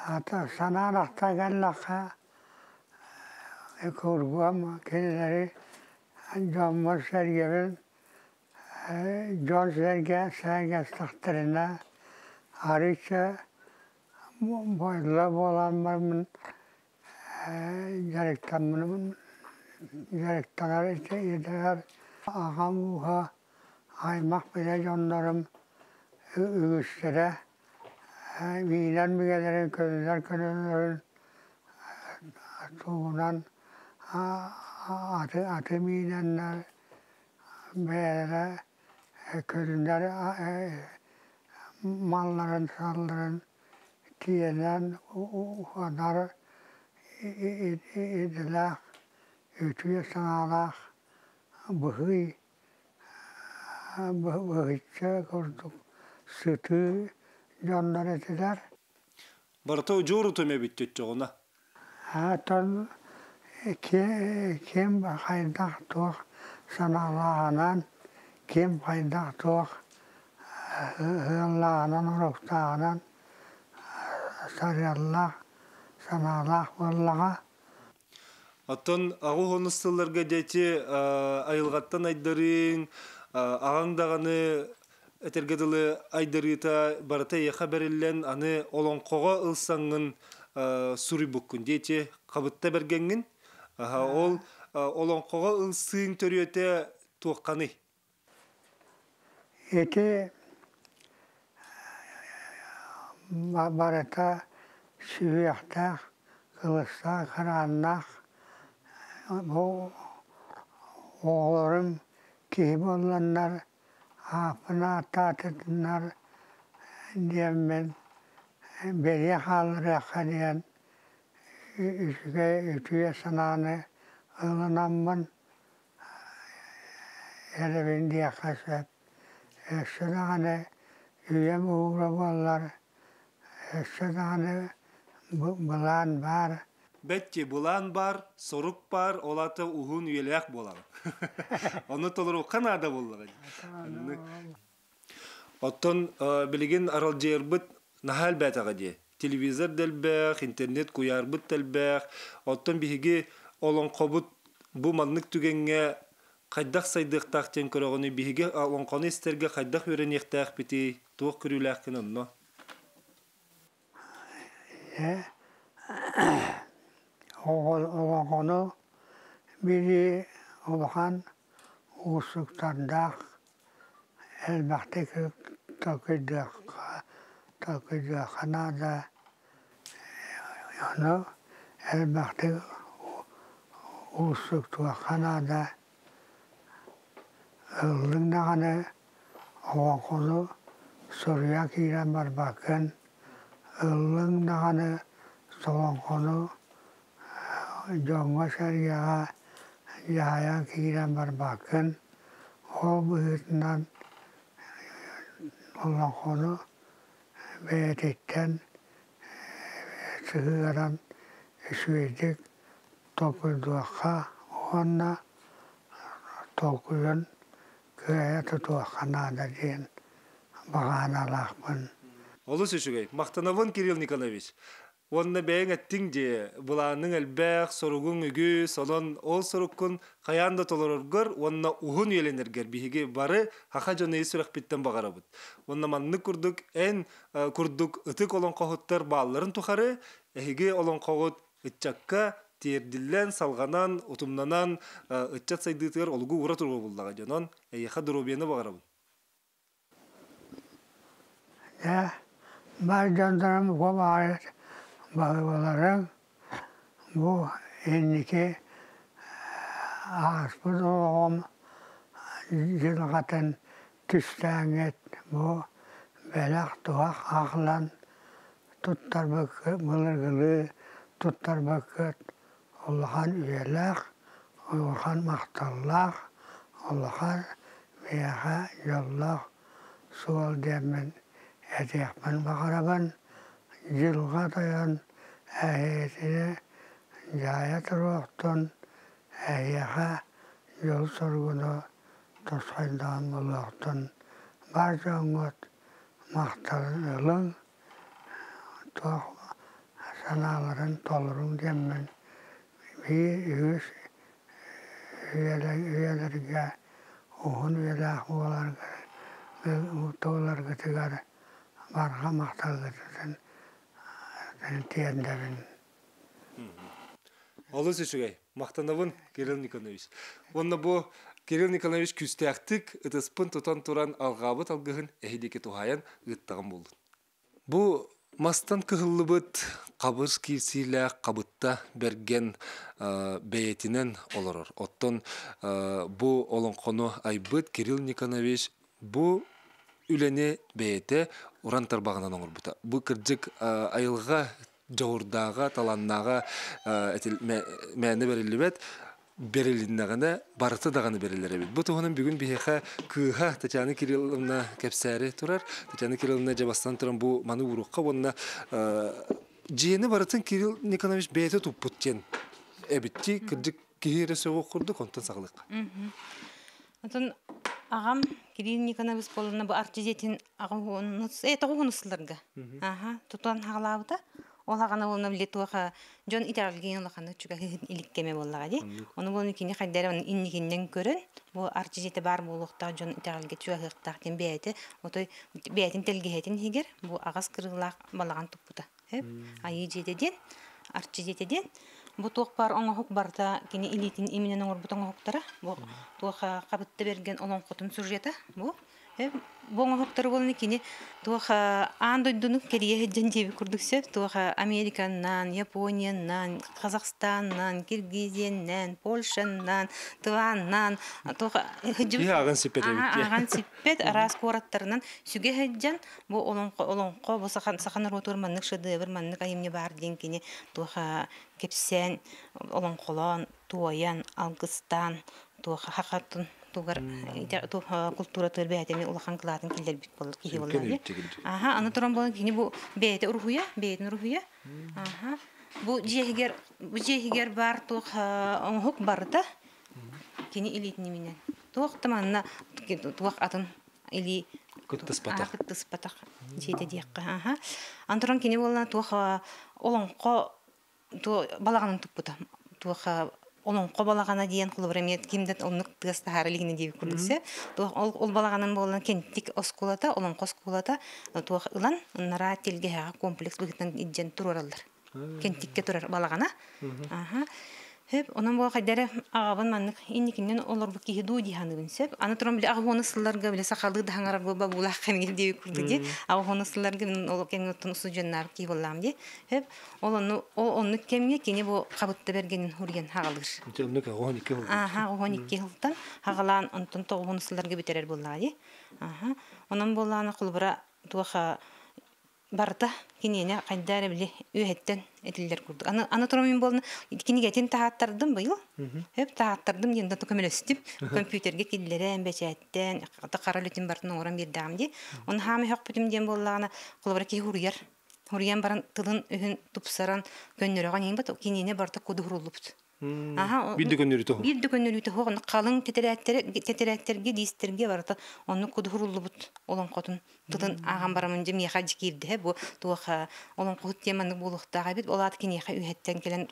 [SPEAKER 1] Ата санаан ахта кэллэххэ, кургуом кинилэри дьоммор-сэргэбин дьон-сэргэ сэргэстэхтэринэ арыычча бойдула буолан бараммын дьарыктаммын дьарыктанар идэлэр аҕам ууһа аймах билэ дьоннорум үгүстэрэ миинэр мигэлэрин көлүнэр көлөлөрүн тугунан аты аты миинэннэр бэйэлэрэ көлүнэр малларын салларын тиэнэн уһанар идэлээх үтүө санаалаах быһый быһычча курдук сытыы дьоннор этилэр.
[SPEAKER 2] Барыта удьуор утум эбит төттөҕүнэ.
[SPEAKER 1] Оттон ким хайдах туох санаалааҕынан, ким хайдах туох ыаллааҕынан, уруктааҕынан сарыаллаах, санаалаах буоллаҕа.
[SPEAKER 2] Оттон аҕыс онус сылларга дети айылҕаттан айдарыыҥ, аҕаҥ даҕаны этэргэ дылы айдарыыта барыта эйиэхэ бэриллэн, аны олоҥхоҕо ылсаҥҥын суруйбуккун диэти хабытта бэргэҥҥин. Ол олоҥхоҕо ылсыыҥ төрүөтэ туохханый?
[SPEAKER 1] Ити барыта сүһүөхтээх, кылыстаах, харааннаах бу оҕолорум киһи буолланнар ааппын ааттаатыннар диэммин бэлиэ хаалларыахха диэн үчүгэй үтүө санааны ылынаммын эрэбин диэххэ сөп. Өссө даҕаны үйэм уура буоллар, өссө даҕаны былаан баар.
[SPEAKER 2] Бэччи былаан баар, сорук баар, ол аата уһун үйэлээх буолаҕын. Ону толоруохха наада буоллаҕа. Оттон билигин аралдьыйарбыт наһаа элбээтэҕэ дии. Телевизор да элбэх, интернет куйаарбыт да элбэх. Оттон биһиги олоҥхобут бу маннык түгэҥҥэ хайдах сайдыахтаах диэн көрөҕүнүй? Биһиги олоҥхону истэргэ хайдах үөрэниэхтээхпитий? Туох көрүүлээххин онно?
[SPEAKER 1] Олоҥхону билии улахан уустуктардаах элбэхтик толкуйдуохха наада. Ону элбэхтик уустуктуохха наада. Ыллыҥ даҕаны олоҥхону суруйа киирэн барбаккын, ыллыҥ даҕаны солоҥхону дьоҥҥо-сэргэҕэ дьаһайан киирэн барбаккын, ол быһыытынан олоҥхону бэйэтиттэн сыһыаран үчүгэйдик толкуйдуохха уонна толкуйун кыайа тутуохха наада диэн баҕаналаахпын.
[SPEAKER 2] Олус үчүгэй. Махтанабын, Кирилл Николаевич. Уонна бэйэҥ эттиҥ дии, былааныҥ элбэх, соругуҥ үгүс, онон ол соруккун хайаан да толороргор уонна уһун үйэлэнэргэр биһиги бары саха дьоно ис сүрэхпиттэн баҕарабыт. Уонна маннык курдук эн курдук ытык олоҥхоһуттар баалларын тухары эһиги олоҥхоҕут ыччакка тиэрдиллэн, салҕанан, утумнанан ыччат сайдыытыгар олугу уура туруо буллаҕа дьонон эйиэхэ доруобуйаны баҕарабын.
[SPEAKER 1] Дьэ, бар дьоннорум бу баҕар баһыыбаларым бу инники ааспыт олоҕум дьылҕатын түстээҥҥит бу бэлэх-туһах аҕалан туттарбыккыт былыргылыы туттарбыккыт улахан үйэлээх, улахан махталлаах, улахан миэхэ дьоллоох суол диэммин этиэхпин баҕарабын. Дьылҕа тойон эһиэтини дьаайа туруохтун, эһиэхэ дьол-соргуну тосхойдоон булуохтун. Бар дьоҥҥут махталын ылыҥ, туох санааларын толоруҥ диэммин биир үгүс үйэлэргэ уһун үйэлээх буоларгытыгар барҕа махталгытын тиэрдэбин.
[SPEAKER 2] Олус үчүгэй. Махтанабын, Кирилл Никонович. Уонна бу Кирилл Николаевич күүстээхтик ытыспын тутан туран алҕаабыт алгыһын эһидики туһаайан ыыттаҕым буоллун. Бу мастан кыһыллыбыт хабыр киирсиилээх хабытта бэргэн бэйэтинэн олорор. Оттон бу олоҥхону айбыт Кирилл Никонович бу үлэни бэйэтэ уран тарбаҕынан оҥорбута. Бу кырдьык айылҕа дьоҕурдааҕа, талааннааҕа мээнэ бэриллибэт бэрилиннэҕинэ барыта даҕаны бэриллэр эбит. Бу туһунан бүгүн биһиэхэ кыыһа Татьяна Кирилловна кэпсээри турар. Татьяна Кирилловна дьэ бастан туран бу маны уруохха уонна дьиэни барытын Кирилл Николаевич бэйэтэ туппут диэн эбитти кырдьык киһи эрэ сөҕүөх курдук онтон саҕалыахха.
[SPEAKER 8] Онтон аҕам Кирилл Никонович буолана бу арчы дьиэтин аҕам тоҕуһун сылларга аха тутан хаалаабыта. Ол аҕана уонна били туох дьон итэҕэлгин улаханы чугаһын илик кэмэ буоллаҕа дии. Ону буолан кини хайдары оны инникиннэн көрөн бу арчы дьиэтэ баар буолуохтаах дьон итэҕэлгэ чугаһыахтаах диэн бэйэтэ отой бэйэтин тэлгэһэтин иһигэр бу аҕас кырыылаах балаҕан туппута. Хөп айыы дьиэтэ диэн, арчы дьиэтэ диэн. Бу туох баар оҥоһук барыта кини илиитин иминэн оҥорбут оҥоһуктара. Бу туох хабытта берген олоҥхотун сюжета бу. Бу оҥоһуктары буолан кини туох аан дойдуну кэрийэ сылдьан диэбит курдук сөп. Туох Американнан, Японияннан, Казахстаннан, Киргизияннан, Польшаннан, Тываннан туох
[SPEAKER 2] сылдьыбыт. Ааҕан сиппэт эбит.
[SPEAKER 8] Ааҕан сиппэт араас куораттарынан сүгэ сылдьан бу олоҥхо олоҥхо бу саха саха норуотугар маннык шедевр, маннык айымньы баар диэн кини туох кэпсээн, олоҥхолоон, туойан, алгыстаан туох хахатын тугар культуратыгар бэйэтэ улахан кылаатын киллэрбит киһи буолла. Аха, аны туран буолан кини бу бэйэтэ уруһуйа, бэйэтин уруһуйа. Аха. Бу дьиэһигэр бу дьиэһигэр баар туох оҥоһук барыта кини илиитин иминэн. Туох да манна туох атын илии
[SPEAKER 2] кыттыспатах.
[SPEAKER 8] Кыттыспатах дьиэтэ диэххэ. Аха. Антуран кини буолла туох олоҥхо балаҕанын туппута. Туох олоҥхо балаҕана диэн холобура эмиэ ким да оннук тыас таһаара илигинэ диэбит курдук сөп. Туох ол балаҕанын буолан Кентик оскуолата, олоҥхо оскуолата туох ылан ыннараа тэлгэһэҕэ комплекс быһыытынан илдьэн туруораллар. Кентиккэ турар балаҕана. Аха. Хөп, онон буол хайдары аҕабын маннык инникиннэн олорбут киһи дуу дии саныыбын сөп. Аны туран били аҕа сылларга били сахалыы да хаҥарар бабуулаах кэмигэр диэбит курдук дии. Аҕа сылларга мин ол кэмҥэ оттон устудьуоннаабыт киһи буоллаҕым дии. Хөп, ол онну ол оннук кэмҥэ кини бу хабытта бэргэнин хуруйан хаҕалыыр.
[SPEAKER 2] Ити оннук 12 сыл.
[SPEAKER 8] Аха, 12 сылтан хаҕалаан онтон 9 сылларга бүтэрэр буоллаҕа дии. Аха. Онон буоллаҕына холобура туох барыта киниэнэ хайда эрэ били үөһэттэн этиллэр курдук. Аны аны туран мин буолна кинигэтин таһааттардым быйыл. Хөп таһааттардым диэн да көмөлөстүм. Компьютергэ киллэрэн, бэчээттээн, хара үлэтин барытын оҥорон биэрдэҕим дии. Оны хаама өһөхпүтүм диэн буоллаҕына, холобура киһи хуруйар. Хуруйан баран тылын өһүн тупсаран көннөрөҕөн иһин бат киниэнэ барыта кудуһуруллубут.
[SPEAKER 2] Аха, Биир да көннөрүүтэ суох.
[SPEAKER 8] Биир да көннөрүүтэ суох. Онно халыҥ тэтэрээттэрэ тэтэрээттэргэ, диистэргэ барыта оннук кудуһуруллубут олоҥхотун тылын ааҕан барамын дьэ миэхэ дьэ киирдэһэ бу туох олоҥхоһут диэн маннык буолуохтаах эбит. Ол аата киниэхэ үһэттэн кэлэн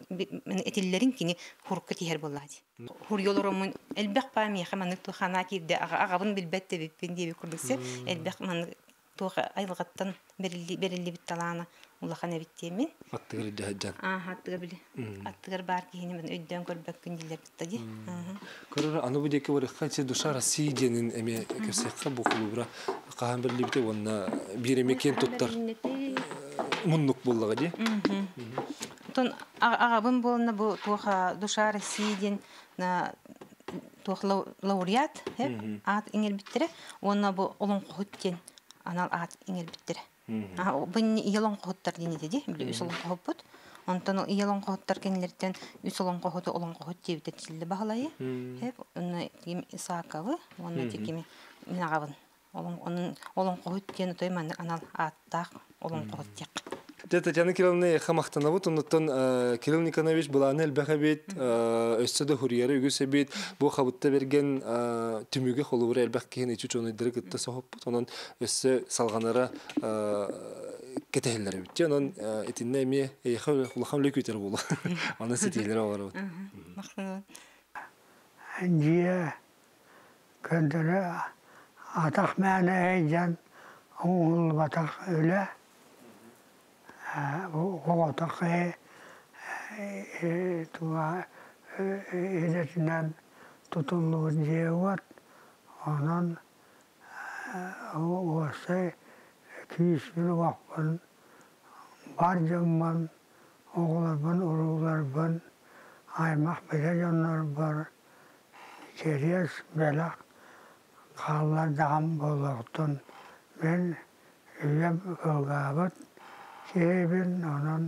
[SPEAKER 8] этиллэрин кини хурукка тиһэр буоллаҕа дии. Хуруйа олороммун элбэх баа миэхэ маннык туох анаа киирдэ аҕабын билбэт да эбиппин диэбит курдук сөп. Элбэх маннык туох айылҕаттан бэриллибит талаана улахан эбит диэмин.
[SPEAKER 2] Аттыгар илдьэ сылдьан.
[SPEAKER 8] Ааха, аттыгар били. Аттыгар баар киһини мен өйдөөн көрбөккүн дииллэр битта дии.
[SPEAKER 2] Көрөр аны бу диэки барыхха че душа России диэнин эмиэ кэпсиэххэ бу холубура хаһан бэриллибитэ уонна биир эмиэ киэн туттар муннук буоллаҕа дии.
[SPEAKER 8] Отон аҕабын буолна бу туох душа России диэн туох лауреат аат иҥэрбиттэрэ уонна бу олоҥхоһут диэн анал аат иҥэрбиттэрэ. Бу ийэ олоҥхоһуттар диэн этэ дии, били үс олоҥхоһуппут. Онтон ийэ олоҥхоһуттар кинилэртэн үс олоҥхоһуту олоҥхоһут диэбитэ Тиллэ Баһылайы, хэп уонна ким Исааковы уонна кими мин аҕабын. Олоҥхоһут диэн отой маннык анал ааттаах олоҥхоһут диэххэ.
[SPEAKER 2] Дьэ, Татьяна Кирилловна, эйиэхэ махтанабыт. Оннуттан Кирилл Никонович былааны элбэх эбит, өссө да хуруйары үгүс эбит. Бу хабытта берген түмүгэ холобура элбэх киһини ичи чонойдары кытта соһуппут. Онон өссө салҕанара кэтэһиллэр эбит. Онон итиннэ эмиэ эйиэхэ улахан үлэ күүтэр буолуо. Онон ситиһиилэри оҥоробут.
[SPEAKER 8] Махтанабын.
[SPEAKER 1] Дьиэ көрдөрө атах мээнэ эйдьэн оҥоһуллубатах үлэ оҕотох туга идэтинэн тутуллубут дьиэ-уот онон уопсай күүспүн-уохпун бар дьоммун оҕолорбун урууларбын аймах билэ дьоннорбор кэриэс бэлэх хааллардаҕым буолуохтун мин Ийэм кылгаабыт киһибин, онон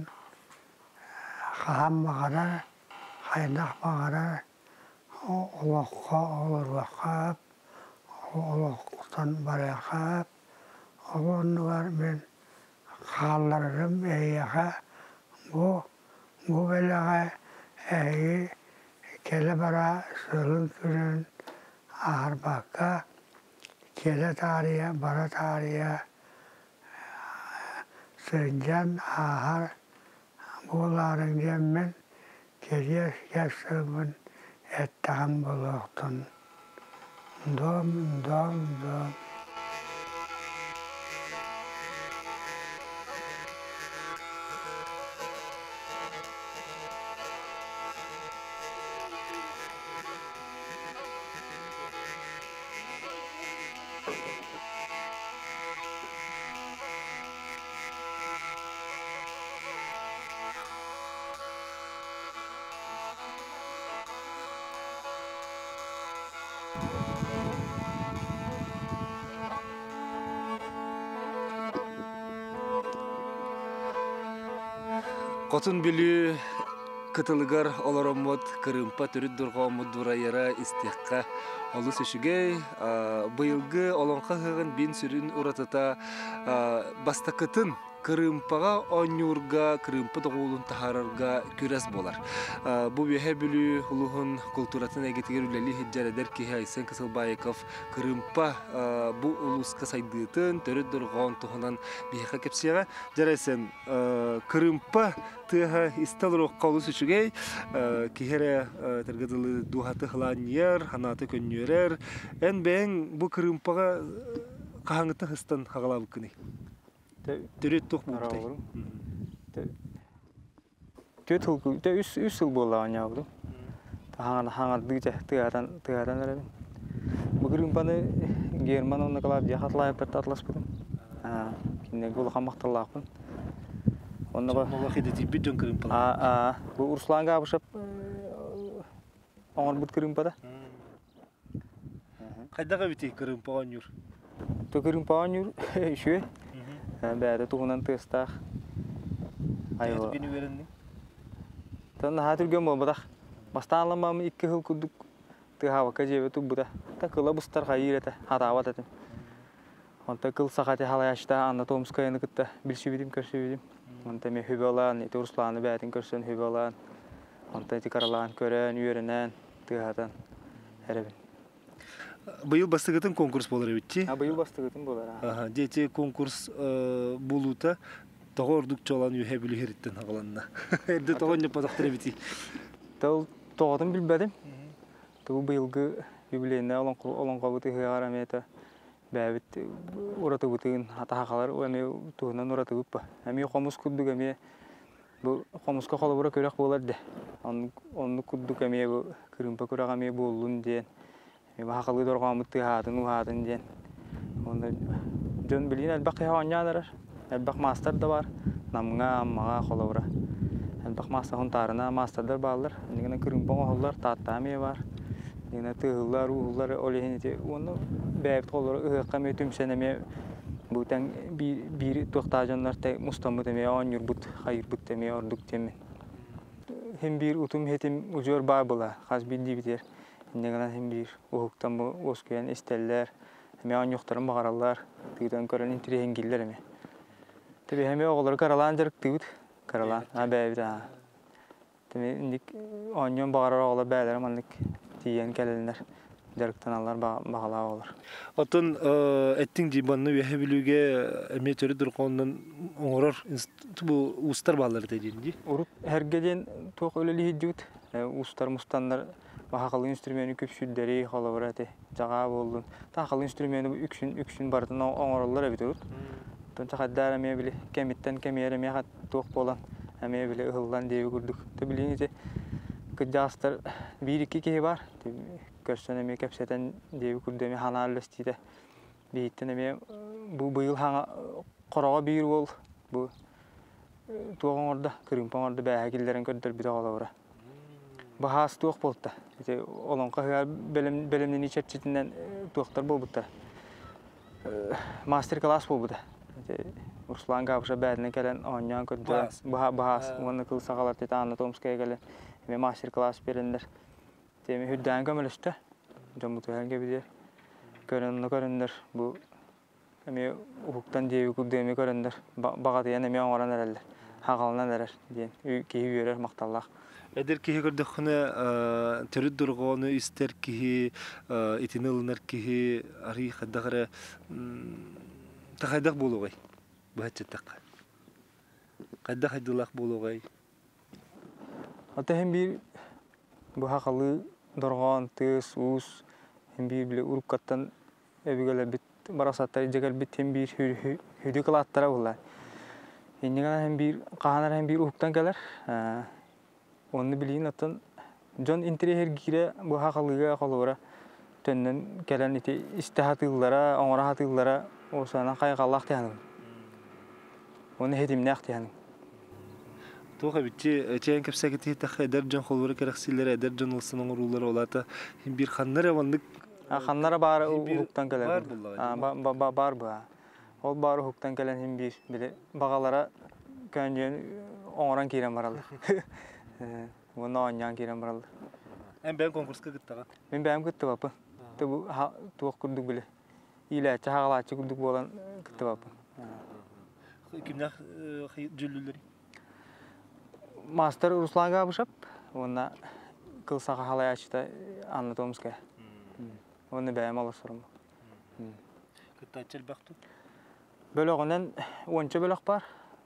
[SPEAKER 1] хаһан баҕарар, хайдах баҕарар олоххо олоруохха, олохтон барыахха. Ол оннугар мин хаалларарым эһиэхэ бу бу бэлэҕи эһиги кэлэ-бара сылын күнүн аһарбакка Кэлэ таарыйа, бара таарыйа сылдьан ааһар буолаарыҥ диэммин кэриэс кэс сылбын эттэҕим буолуохтун. Дом, дом, дом.
[SPEAKER 2] Хотун Бүлүү кытылыгар олороммут кырыымпа төрүт дорҕооммут дурайара истиэххэ олус үчүгэй. Быйылгы Олоҥхо ыһыаҕын биин сүрүн уратыта бастакытын кырыымпаҕа оонньуурга, кырыымпа доҕуолун таһаарарга күрэс буолар. Бу Үөһээ Бүлүү улууһун култууратын эйгэтигэр үлэлии сылдьар эдэр киһи Айсен Кысылбаиков кырыымпа бу улууска сайдыытын, төрүт дорҕоон туһунан биһиэхэ кэпсиэҕэ. Дьэ, Айсен, кырыымпа тыаһа истэ олоруохха олус үчүгэй. Киһи эрэ этэргэ дылы дууһаты хылаанньыйар, санаата көнньүөрэр. Эн бэйэҥ бу кырыымпаҕа хаһааҥҥыттан сыстан хаҕалаабыккыный? Төрүт туох буолбутай?
[SPEAKER 3] Түөрт сыл, үс сыл буолла оонньообутум. Хаҥардыы тыаһатан тыаһатан эрэбин. Бу кырыымпаны Герман уонна Клавдия Хатлаевтарта атласпытым. Кинилэргэ улахан махталлаахпын.
[SPEAKER 2] Онно Олох идэтийбит дьон кырыымпалар.
[SPEAKER 3] Бу Руслан Габышев оҥорбут кырыымпата.
[SPEAKER 2] Хайдах эбитий кырыымпа оонньуур?
[SPEAKER 3] То кырыымпа оонньуур үчүгэй. Бэйэтэ туһунан тыастаах.
[SPEAKER 2] Айылы. Түргэн үөрэнниҥ?
[SPEAKER 3] Тон наһаа түргэн буолбатах. Бастаан ламам икки сыл курдук тыаһаабакка дьиэбэ турбута. Та кыла быстар хайыыр этэ, хатаабат этим. Онто кыл саха халаячта Анна Томскаяны кытта билсибитим, көрсүбүтүм. Онто эми хүбэ ылаан, ити Русланы бээтин көрсөн хүбэ ылаан, онто ити каралаан көрөн, үөрэнэн, тыаһатан эрэбин.
[SPEAKER 2] Быйыл бастыгытын конкурс болар эбитти.
[SPEAKER 3] А быйыл бастыгытын болар.
[SPEAKER 2] Аха, дети конкурс булуута тоҕо ордук чолан үһэ бүлүһэриттен хагаланна. Эрде тоҕо ньоппотохтор эбити.
[SPEAKER 3] Тыл тоҕотун билбэтим. Тыл быйылгы юбилейная олоҥхобут ыһыаҕар эмиэ бэйэбит уратыбытын атаһахалар эмиэ туһунан уратыбыт ба. Эмиэ хомус курдук эмиэ бу хомуска холобура күрэх буолар де. Оннук курдук эмиэ бу кырыымпа күрэх эмиэ буоллун диэн. Баһахалыы дорҕооммут тыаһаатын уһаатын диэн. Онно дьон билигин элбэх киһи оонньоон эрэр. Элбэх маастар да бар. Намҥа, Аммаҕа холобура. Элбэх маастар хонтаарына маастардар бааллар. Иннигинэн кырыымпа оҥоһуллар, Тааттаа эмиэ бар. Иннигинэн тыаһыллар, ууһуллар ол иһин ити уонна бэйэбит холобура ыһыахха эмиэ түмсэн эмиэ бу тэҥ биир туохтаах дьоннор тэ мустаммыт эмиэ оонньуурбут, хайыырбыт эмиэ ордук диэммин. Хин биир утум хитим удьуор баар была хас биирдиибитигэр. Инньэ гынан хин биир уһуктан бу уоскуйан истэллэр, эмиэ оонньуохтарын баҕараллар, тыытан көрөн интириэһингииллэр эмиэ. Тэби эмиэ оҕолору кыралаан дьарыктыыбыт, кыралаан, а бэйэбит аа. Тэми инник оонньуон баҕарар оҕолор бэйэлэрэ маннык тиийэн кэлэллэр, дьарыктаналлар баҕалаах оҕолор.
[SPEAKER 2] Оттон эттиҥ дии манна Үөһээ Бүлүүгэ эмиэ төрүт дорҕоонунан оҥорор бу уустар бааллар этэ диэн дии.
[SPEAKER 3] Урут эргэ диэн туох үлэлиһийдибит, уустар мустаннар Баһахалы инструмени күпсүрдэри холобура эти дьаҕаа буоллун. Таахалы инструмени үксүн үксүн барытын оҥороллор эбит урут. Оттон чахайдаар эмиэ били кэмиттэн кэмиэр эмиэ туох буолан эмиэ били ыһыллан диэби курдук. Ты билигин ити кырдьаҕастар биир-икки киһи бар. Көрсөн эмиэ кэпсэтэн диэби курдук эмиэ санаа үллэстиитэ. Биһиттэн эмиэ бу быйыл хаҥа хороҕо биир уол бу туох оҥордо, кырыымпа оҥордо бээһэ киллэрэн көрдөрбүтэ холобура. Баһаас туох буолта? Ити олоҥхо ыһыаҕар бэлэмнэнии чэрчитинэн туохтар буолбуттар? Мастер-класс буолбута. Ити Руслан Габышев бээтинэ кэлэн оонньоон көрдө. Баһаас уонна кыл саҕалар Анна Томская кэлэн эмиэ мастер-класс биэрэннэр. Тиэми үрдээн көмөлөстө. Дьоммутугар кэбилиэр. Көрөн көрөннөр бу эмиэ уһуктан диэби курдук эмиэ көрөннөр баҕатыйан эмиэ оҥорон эрэллэр, хаҕаланан эрэр диэн киһи үөрэр махталлаах.
[SPEAKER 2] Эдэр киһи көрдөххүнэ төрүт дорҕоону истэр киһи, итини ылынар киһи арый хайдах эрэ хайдах буолуоҕай быһаччыттахха? Хайдах хайдылаах буолуоҕай?
[SPEAKER 3] Ата иһин биир быһа халыы дорҕоон, тыас, уус иһин биир били уруккаттан өбүгэлэрбит барахсаттар илдьэ кэлбит син биир сүдү кылааттара буолла. Инньэ гынан син биир хаһан эрэ син биир уһуктан кэлэр. Онну билигин оттон дьон интэриэһиргиирэ бу хахалыыга холобура төннөн кэлэн ити истэ сатыыллара, оҥоро сатыыллара уосанан хайҕаллаах тиһаныгын. Уонна хитимнээх тиһаныгын.
[SPEAKER 2] Туох эбитчи чээн кэпсэкитиһиттэххэ эдэр дьон холобура кэрэхсииллэрэ, эдэр дьон ылсан оҥоруулара олаата биир ханна эрэ маннык
[SPEAKER 3] Ханнара баара уһуктан кэлэр. Баар баа. Ол баар уһуктан кэлэн иһин биир били баҕалара
[SPEAKER 9] Көнҗөн оҥорон киирэн бараллар. Уонна оонньоон киирэн бараллар.
[SPEAKER 2] Эн бэйэҥ конкурска кыттаҕын?
[SPEAKER 9] Мин бэйэм кыттыбаппын. Бу туох курдук биле. Иилээччи, хаҕалааччы курдук буолан кыттыбаппын.
[SPEAKER 2] Кимнээх дьүллүллэрий?
[SPEAKER 9] Мастер Руслан Габышев уонна кыл саха халайааччыта Анна Томская. Уонна бэйэм олорсорум.
[SPEAKER 2] Кыттааччы элбэх дуу?
[SPEAKER 9] Бөлөҕүнэн уонча бөлөх бар.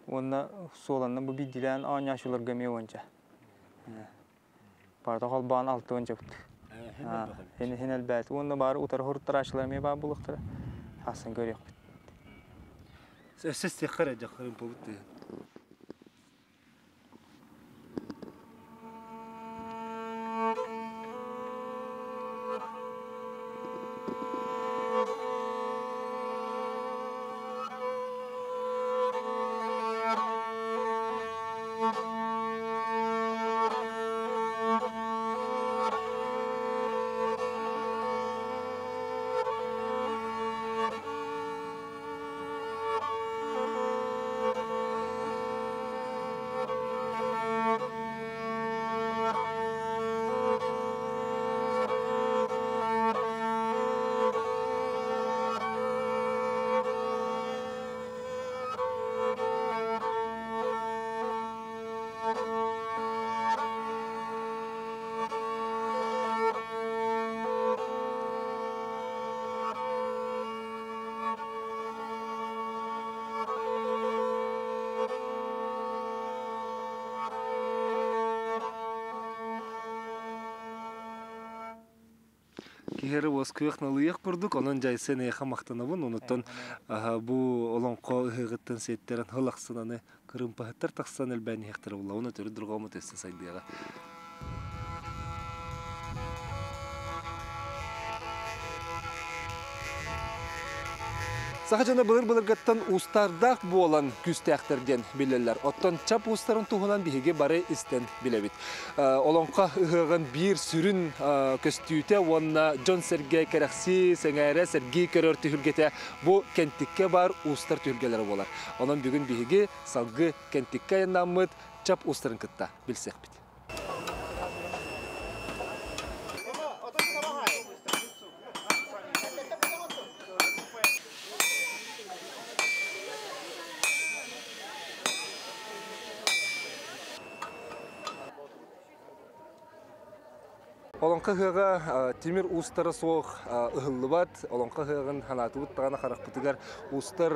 [SPEAKER 9] Уонна суоланна бу биирдиилээн оонньооччуларга эмиэ уонча. Барыта холбоон алта уончабыт. Хин хин элбээт. Уонна бары утары хуруттарааччылар эмиэ баар буолуохтара. Хассан көрүөхпүт.
[SPEAKER 2] Өссө истиэххэ эрэ дьаххарын побут тыһын. Киһи эрэ уоскуйах налыйах курдук, онон дьайсан эйиэхэ махтанабын. Онуттан бу олоҥхо ыһыаҕыттан сиэттэрэн сыл ахсын аны кырыымпаһыттар тахсан элбээн иһиэхтэрэ буолла. Уонна төрүт дорҕооммут өссө сайдыаҕа. Саха дьоно былыр-былыргыттан уустардаах буолан күүстээхтэр диэн билэллэр. Оттон чап уустарын туһунан биһиги бары истэн билэбит. Олоҥхо ыһыаҕын биир сүрүн көстүүтэ уонна дьон-сэргэ кэрэхсии, сэҥээрэ, сэргии көрөр түһүлгэтэ бу Кэнтиккэ баар уустар түһүлгэлэрэ буолар. Онон бүгүн биһиги салгыы Кэнтиккэ айаннааммыт чап уустарын кытта билсиэхпит. Олоҥхо ыһыаҕа тимир уустара суох ыһыллыбат. Олоҥхо ыһыаҕын ханаатыбыт даҕаны харахпытыгар уустар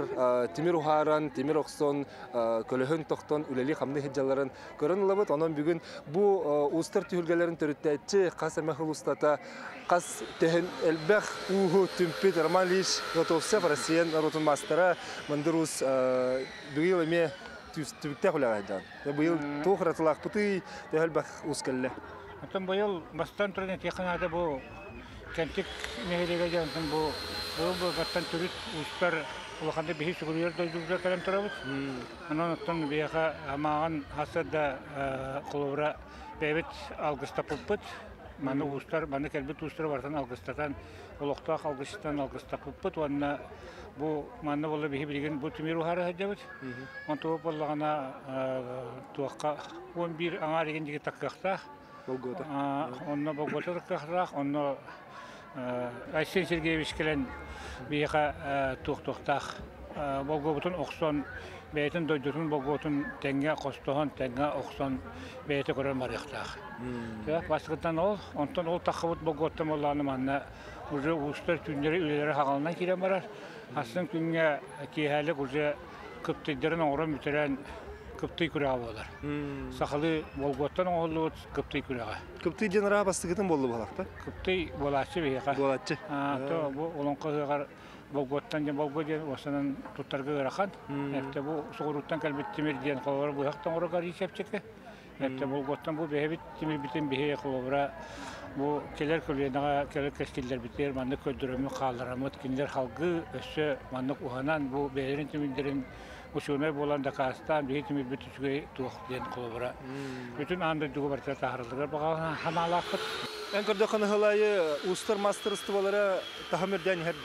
[SPEAKER 2] тимир уһааран, тимир охсон, көлөһүн тохтон үлэлии-хамныы сылдьалларын көрөн ылабыт. Онон бүгүн бу уустар түһүлгэлэрин төрүттээччи хас эмэ сыл устата хас төһөн элбэх ууһу түмпүт Роман Ильич Готовцев, Россия норуотун маастара, мындыр уус быйыл эмиэ түбүктээх үлэҕэ сылдьаҕын. Быйыл туох уратылаахпытый, төһө элбэх уус кэллэ?
[SPEAKER 10] Оттон быйыл бастан туран этиэххэ наада бу Кэнтик нэһилиэгэ дьонтон бу быйыл былыргаттан төрүт уустар улаханнык биһи сүгүрүйэр дойдубутугар кэлэн турабыт. Онон оттон биһиэхэ амааҕын хасса да холобура бэйэбит алгыстаппыппыт. Маны уустар, маны кэлбит уустары барытын алгыстатан, олохтоох алгыстан алгыстаппыппыт уонна бу манна буолла биһи билигин бу тимир уһаара сылдьабыт. Онтубут буоллаҕына туохха 11 аҥаар игин диги таккыахтаах.
[SPEAKER 2] Болгуота.
[SPEAKER 10] Онно болгуота таккыахтаах, онно Айсен Сергеевич кэлэн биһиэхэ туох-туохтаах болгуобутун охсон, бэйэтин дойдутун болгуотун тэҥҥэ хостоһон, тэҥҥэ охсон бэйэтэ көрөн барыахтаах. Бастакытынан ол, онтон ол таххыбыт болгуоттан буоллаҕына манна уже уустар түүннэри үлэлэрэ хаҕаланан киирэн барар. Астын күҥҥэ киэһээлик уже кыптыйдарын оҥорон бүтэрэн кыптый күрэҕэ буолар. Сахалыы болгуоттан оҥоһуллубут кыптый күрэҕэ.
[SPEAKER 2] Кыптый диэн араа бастакытын буолла буолахта?
[SPEAKER 10] Кыптый буолааччы биһиэхэ.
[SPEAKER 2] Буолааччы.
[SPEAKER 10] То бу олоҥхо ыһыаҕар болгуоттан диэн болго диэн уосанан туттарга ыарахан. Эптэ бу соҕурууттан кэлбит тимир диэн холобура быһах тоҥорго арыы чэпчэки. Эптэ болгуоттан бу бэйэбит тимирбитин биһи холобура бу кэлэр көлүөнэҕэ кэлэр кэскиллэрбитигэр маннык көрдөрөммүт хааллараммыт кинилэр халгыы өссө маннык уһанан бу бэйэлэрин тимирдэрин учуонай буолан дакаастаан биһи тимирбит үчүгэй туох диэн холобура бүтүн аан дойдуга барыта таһаарыллыгар баҕа санаалаахпыт.
[SPEAKER 2] Эн көрдөххүнэ сыл аайы уустар маастарыстыбалара таһым үрдээн иһэр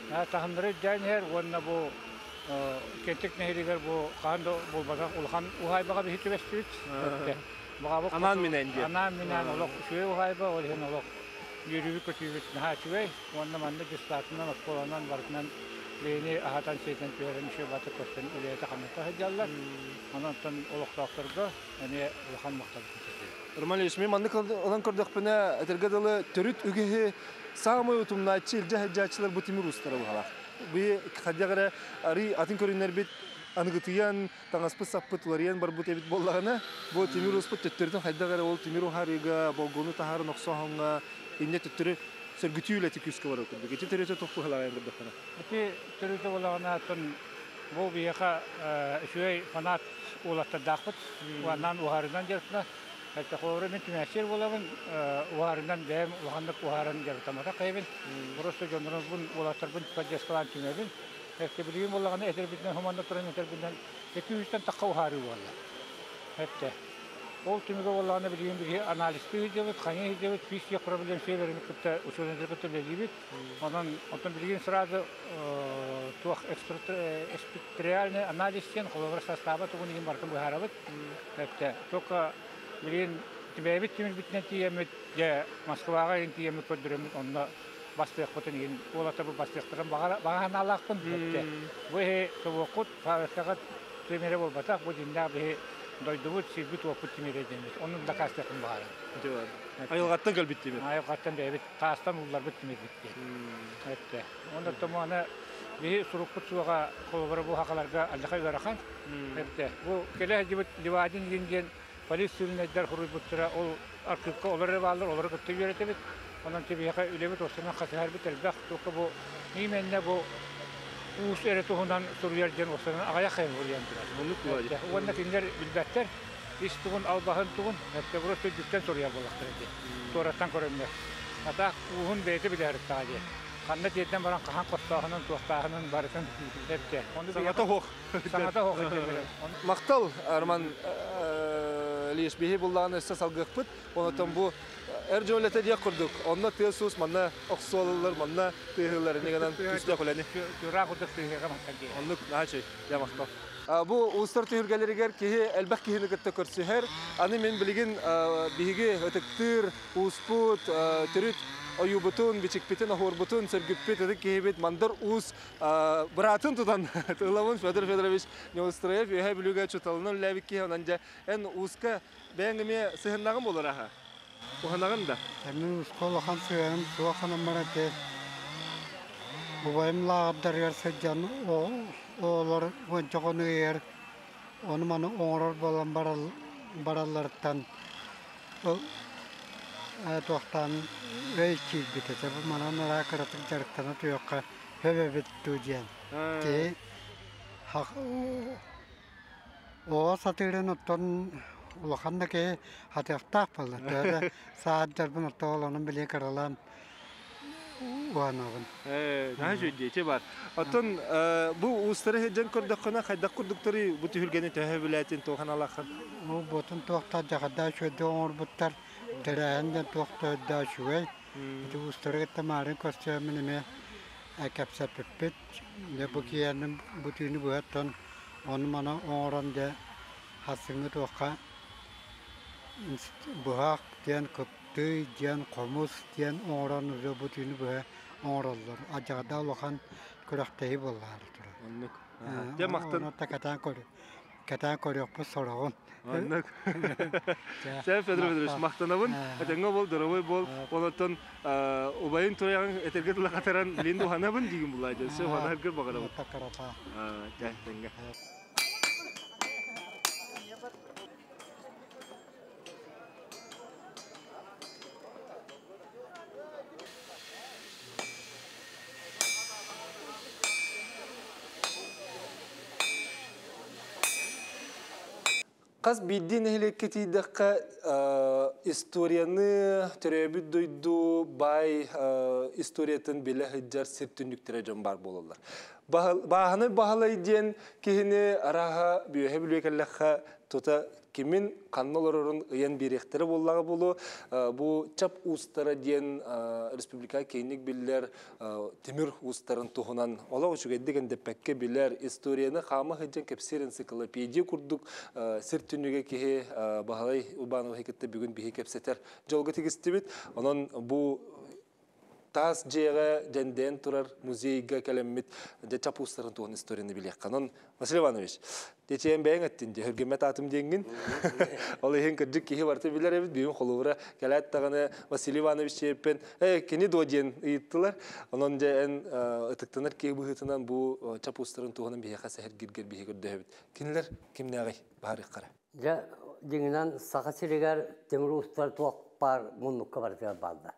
[SPEAKER 2] да?
[SPEAKER 10] Таһымнара үрдээн иһэр уонна бу Кентик нэһилигэр бу хаан да буолбатах улахан уһаайбаҕа биһи түбэстибит.
[SPEAKER 2] Анаан минээн диэн.
[SPEAKER 10] Анаан минээн олох үчүгэй уһаайба, ол иһин олох үөрүүбүт көтүүбүт наһаа үчүгэй. Уонна манна дьыссаатынан, оскуоланан барытынан бэйэни аһатан сиэтэн түһэрэн үчүгэй баты көрсөн үлэһитэ хамната сылдьаллар. Онон олохтоохторго эмиэ улахан махталбытын тиэрдэбит.
[SPEAKER 2] Роман Ильич, мен маннык ылан көрдөхпүнэ, этэргэ дылы төрүт үгэһи саамай утумнааччы илдьэ сылдьааччылар бу тимир уустара быһалаах. Бу хайдах эрэ арый атын көрүннэрбит аныгытыйан, таҥаспыт саппыт уларыйан барбыт эбит буоллаҕына, бу тимир ууспут төттөрүтүн хайдах эрэ ол тимир уһаарыыга, болгуону таһааран охсооһуҥҥа инньэ төттөрү сөргүтүү үлэтэ күүскэ барар курдук. Ити төрүтэ туох быһалааҕын көрдөххүнэ?
[SPEAKER 10] Ити төрүтэ буоллаҕына, оттон бу биһиэхэ үчүгэй фанат уолаттардаахпыт. Уоннан уһаарынан дьарыктана. Холобура мин түмээччи буолабын, уһаарынан бэйэм улаханнык уһааран дьарыктамматах киһибин. Просто дьоннорбун, уолаттарбын поддержкалаан түмэбин. Билигин буоллаҕына этэрбитинэн хомонно туран этэрбинэн 200-тэн тахха уһаарыы буолла. Эттэ. Ол түмүгэ буоллаҕына билигин биһи анализтыы сылдьабыт, хайыы сылдьабыт, физик проблем сиэлэрин кытта учуонайдары кытта үлэлиибит. Онон оттон билигин сразу туох экспериментальный анализ диэн холобура састааба тугун иһин барытын быһаарабыт. Эттэ. Только билигин бэйэбит түмүкпүтүнэн тиийэммит, дьэ Москваҕа иһин тиийэммит көрдөрөммүт, онно бастыахпытын иһин уолаттарбыт бастыахтарын баҕа санаалаахпын. Бу иһи собуоккут, фабрикаҕыт тимирэ буолбатах, бу дьиҥнээх биһи дойдубут, сирбит, уоппут тимирэ диэммит. Оннук дакаастыахпын баҕарабын.
[SPEAKER 2] Айылҕаттан кэлбит тимир.
[SPEAKER 10] Айылҕаттан бэйэбит таастан улларбыт тимирбит диэн. Этте. Онно томоона биһи сурукпут суоҕа холобура бу хахаларга алдьархай ыарахан. Этте. Бу кэлэ сылдьыбыт Левадин диэн полиция сүрүннэйдэр хоруйбуттара ол архыыпка олор эрэ бааллар, олору кытта үөрэтэбит. Онон биһиэхэ үлэбит уостанан хасыһарбыт элбэх. Туохха бу именно бу уус эрэ туһунан суруйар диэн уостанан аҕыйах хайын суруйан турар. Уонна кинилэр билбэттэр ис тугун, албаһын тугун, просто үрдүктэн суруйар буоллахтара дии. Туораттан көрөннөр. Атаах ууһун бэйэтэ билэр диye. Ханна тиэрдэн баран хаһан хостооһунун, туохтааһынын барытын эпте.
[SPEAKER 2] Саҥата суох.
[SPEAKER 10] Саҥата суох.
[SPEAKER 2] Махтал, Роман Ильич, биһи буллаҕын өссө салгыахпыт. Онотон бу эр дьон үлэтэ диэх курдук. Онно тыас-уус манна охсуолалар, манна тыаһыылар иннигэнэн күүстээх үлэни.
[SPEAKER 10] Тура курдук тыаһыга мантан диye.
[SPEAKER 2] Оннук наһаа үчүгэй. Дьэ махтал. Бу уустар түһүлгэлэригэр киһи элбэх киһини кытта көрсүһэр. Аны мин билигин биһиги ытыктыыр ууспут, төрүт ойуубутун, бичикпитин, оһуорбутун, сөргүппүт ытык киһибит Мандар Уус быраатын тутан тыллабын Федор Федорович Неустроев үөһэ Бүлүүгэ учууталынан үлэлээбит киһи. Онон дьэ эн ууска бэйэҥ эмиэ сыһыннаҕын буолар аха. Уһанаҕын да?
[SPEAKER 1] Мин ууска улахан сыһыаным суох гынан те убайым лааҕырдарыгар сылдьан оҕолор уонча хонугар ону маны оҥорор буолан баралларыттан туохтаан өй киирбит этэ. Бу манан араа кыратык дьарыктана туйахха хөбөбүт дуу диэн. Киһи оҕо сатыырын оттон улахан да киһи хатыахтаах буолла. Төһө да саат дьарбын оттон олонун билиэ кыралаан уһанабын.
[SPEAKER 2] Наһаа үчүгэй бар. Оттон бу уустары сылдьан көрдөххүнэ хайдах курдуктары бу түһүлгэни төһө билээтин туохан алахан?
[SPEAKER 1] Бу ботун туохта дьаҕарdaa үчүгэйдик оҥорбуттар, тэрээһин да туохта өйдөө үчүгэй. Ити уустары кытта маарын көрсөөммүн эмиэ кэпсэппиппит. Дьэ бу киһиэнин бу түүнү быһаттан ону маны оҥорон дьэ хасыҥҥы туохха быһах диэн кыптый диэн хомус диэн оҥорон уже бу түүнү быһа оҥороллор. Адьаҕарdaa улахан күрэхтэһии буоллаары турар.
[SPEAKER 2] Оннук. Дьэ махтан.
[SPEAKER 1] Оны кэтээн көрү. Кэтээн көрүөхпүт сороҕун.
[SPEAKER 2] Оннук. Сэ Федор Федорович махтанабын. Этэҥҥэ бол, здоровый бол. Онотон убайын туруйаҕын этэргэ тыла хатаран билин уһанабын дигин булаа дьэ. Сө уһанаргыр баҕарабын.
[SPEAKER 1] Такарата.
[SPEAKER 2] Дьэ, тэҥҥэ. Хас биирдии нэһилиэккэ тиийдэххэ историяны төрөөбүт дойду баай историятын билэ сылдьар сир түннүктэрэ дьон баар буолаллар. Бааһынай Баһылай диэн киһини арааһа бүөһэ бүлүө кэллэххэ тута Кимин ханна олорорун ыйан биэриэхтэрэ буоллаҕа буолуо. Бу Чап уустара диэн республика киэҥник биллэр тимир уустарын туһунан олох үчүгэйдик эндэппэккэ билэр, историяны хаама сылдьан кэпсиир энциклопедия курдук сир түннүгэ киһи Баһылай Урбановиһы кытта бүгүн биһи кэпсэтэр дьолго тигистибит. Онон бу таас дьиэҕэ дьэндэйэн турар музейга кэлэммит дьэ чап уустарын туһун историяны билиэххэ. Онон Василий Иванович, течейэн бэйэҥ эттин дьэ хөргөммөт аатым диэҥҥин. Ол иһин кырдьык киһи барыта билэр эбит. Бүгүн холобура кэлээт даҕаны Василий Иванович чиэппин э кини дуо диэн ыйыттылар. Онон дьэ эн ытыктанар киһи быһыытынан бу чап уустарын туһунан биһиэхэ сэһэргиргэр биһи көрдөһөбүт. Кинилэр кимнээҕий баһарыаххара?
[SPEAKER 11] Дьэ, дьиҥинэн Саха сиригэр тимир уустар туох баар муннукка барытыгар бааллар.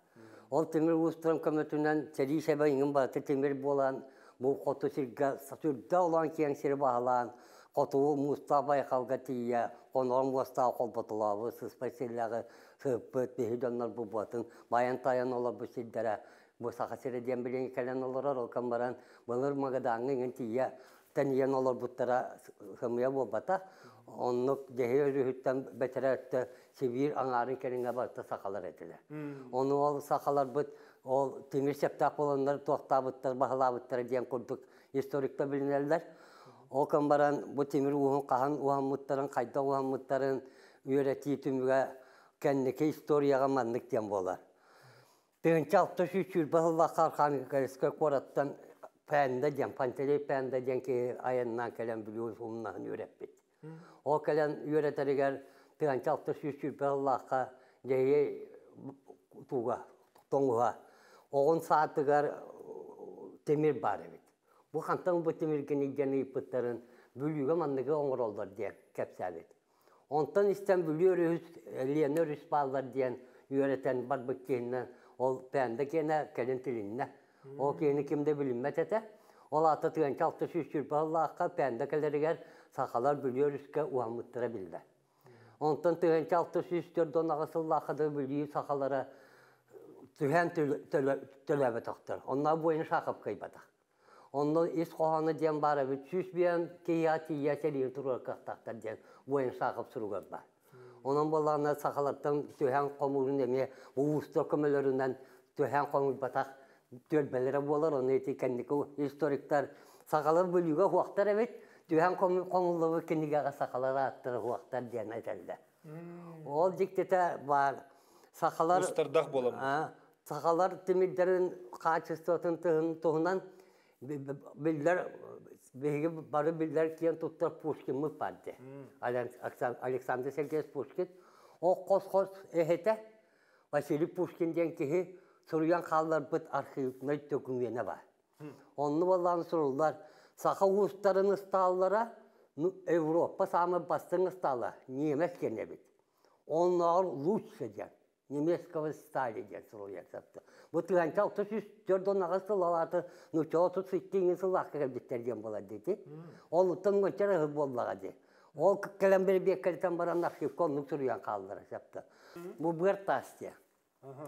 [SPEAKER 11] Ол тимир уустарын көмөтүнэн сэрии сэбэ иҥин барыта тимир буолан, бу хоту сиргэ сүрдээх улахан киэҥ сири баһылаан, хотугу муустаах байҕалга тиийэ хонорон муостаах холботолообут, сыспай силлээҕи сыппыт биһи дьоннор бу буотун байан-тайан олорбут сирдэрэ бу Саха сирэ диэн билигин кэлэн олорор. Ол кэм баран былыр Магадааҥҥа иҥин тиийэ тэнийэн олорбуттара сымыйа буолбатах. Оннук Дьэһи өрүһүттэн бэтэрээ өттө Сибиир аҥаарын кэриҥэ барыта сахалар этилэр. Ону ол сахаларбыт ол тимир сэптээх буоланнар туохтаабыттар, баһылаабыттара диэн курдук историктар билинэллэр. Ол кэн баран бу тимир ууһун хаһан уһаммыттарын, хайдах уһаммыттарын үөрэтии түмүгэ кэнники историяҕа маннык диэн буолар. 1620 сыллаахха Архангельскай куораттан Пэнда диэн, Пантелей Пэнда диэн киһи айаннаан кэлэн Бүлүү умнаһын үөрэппит. Ол кэлэн үөрэтэригэр 1620 сыллаахха дьэһиэй туга, тоҥуһа, оҕун саатыгар тимир баар эбит. Бу хантан бу тимиргини диэн ыйыппыттарын Бүлүүгэ манныгы оҥороллор диэн кэпсээбит. Онтон истэн Бүлүү өрүс, Лена өрүс бааллар диэн үөрэтэн барбыт киһинэн ол Пэнда киэнэ кэлин тилиннэ. Ол киһини ким да билиммэт этэ. Ол аата тыанча 620 сыллаахха Пэнда кэлэригэр сахалар Бүлүү өрүскэ уһаммыттара биллэр. Онтон тыһыынча 648 сыллаахха да Бүлүү сахалара түһээн төлөөбөтөхтөр. Онно буойун Шахов кыайбатах. Онно ис хоһооно диэн баар эбит, 100 киһиэхэ тиийэ сэлиини туруор кыахтаахтар диэн Буойун Шахов суругар баар. Онон буоллаҕына сахалартан түһээн хомуурун эмиэ улуустар көмөлөрүнэн түһээн хомуйбатах түөлбэлэрэ буолар. Ону ити кэнники историктар сахалар Бүлүүгэ уһуохтар эбит, түһээн хомуллубут кинигэҕэ сахалар ааттара уһуохтар диэн этэллэр. Ол дьиктитэ баар. Сахалар
[SPEAKER 2] Устардах буоламмыт.
[SPEAKER 11] Сахалар тимирдэрин хаачыстыбатын туһунан биллэр биһиги бары биллэр киэн туттар Пушкиммыт бар дии. Александр Сергеевич Пушкин. Ол хос-хос эһэтэ Василий Пушкин диэн киһи суруйан хаалларбыт архивнай докумена бар. Онно буоллаҕына суруллар саха уустарын ыстааллара Европа саамай бастыҥ ыстаала немец киэнэ эбит. Оннооҕор лучше диэн немецкого стали диэн суруйар сөптө. Бу тыһанча 648 сыл алааты нучча 32 сыллаахка кэлбиттэр диэн буолар диэти. Ол уттан гончар ыһы буоллаҕа дии. Ол кэлэн бирбиэккэлитэн баран архивка оннук суруйан хааллара сөптө. Бу быар таас диэн.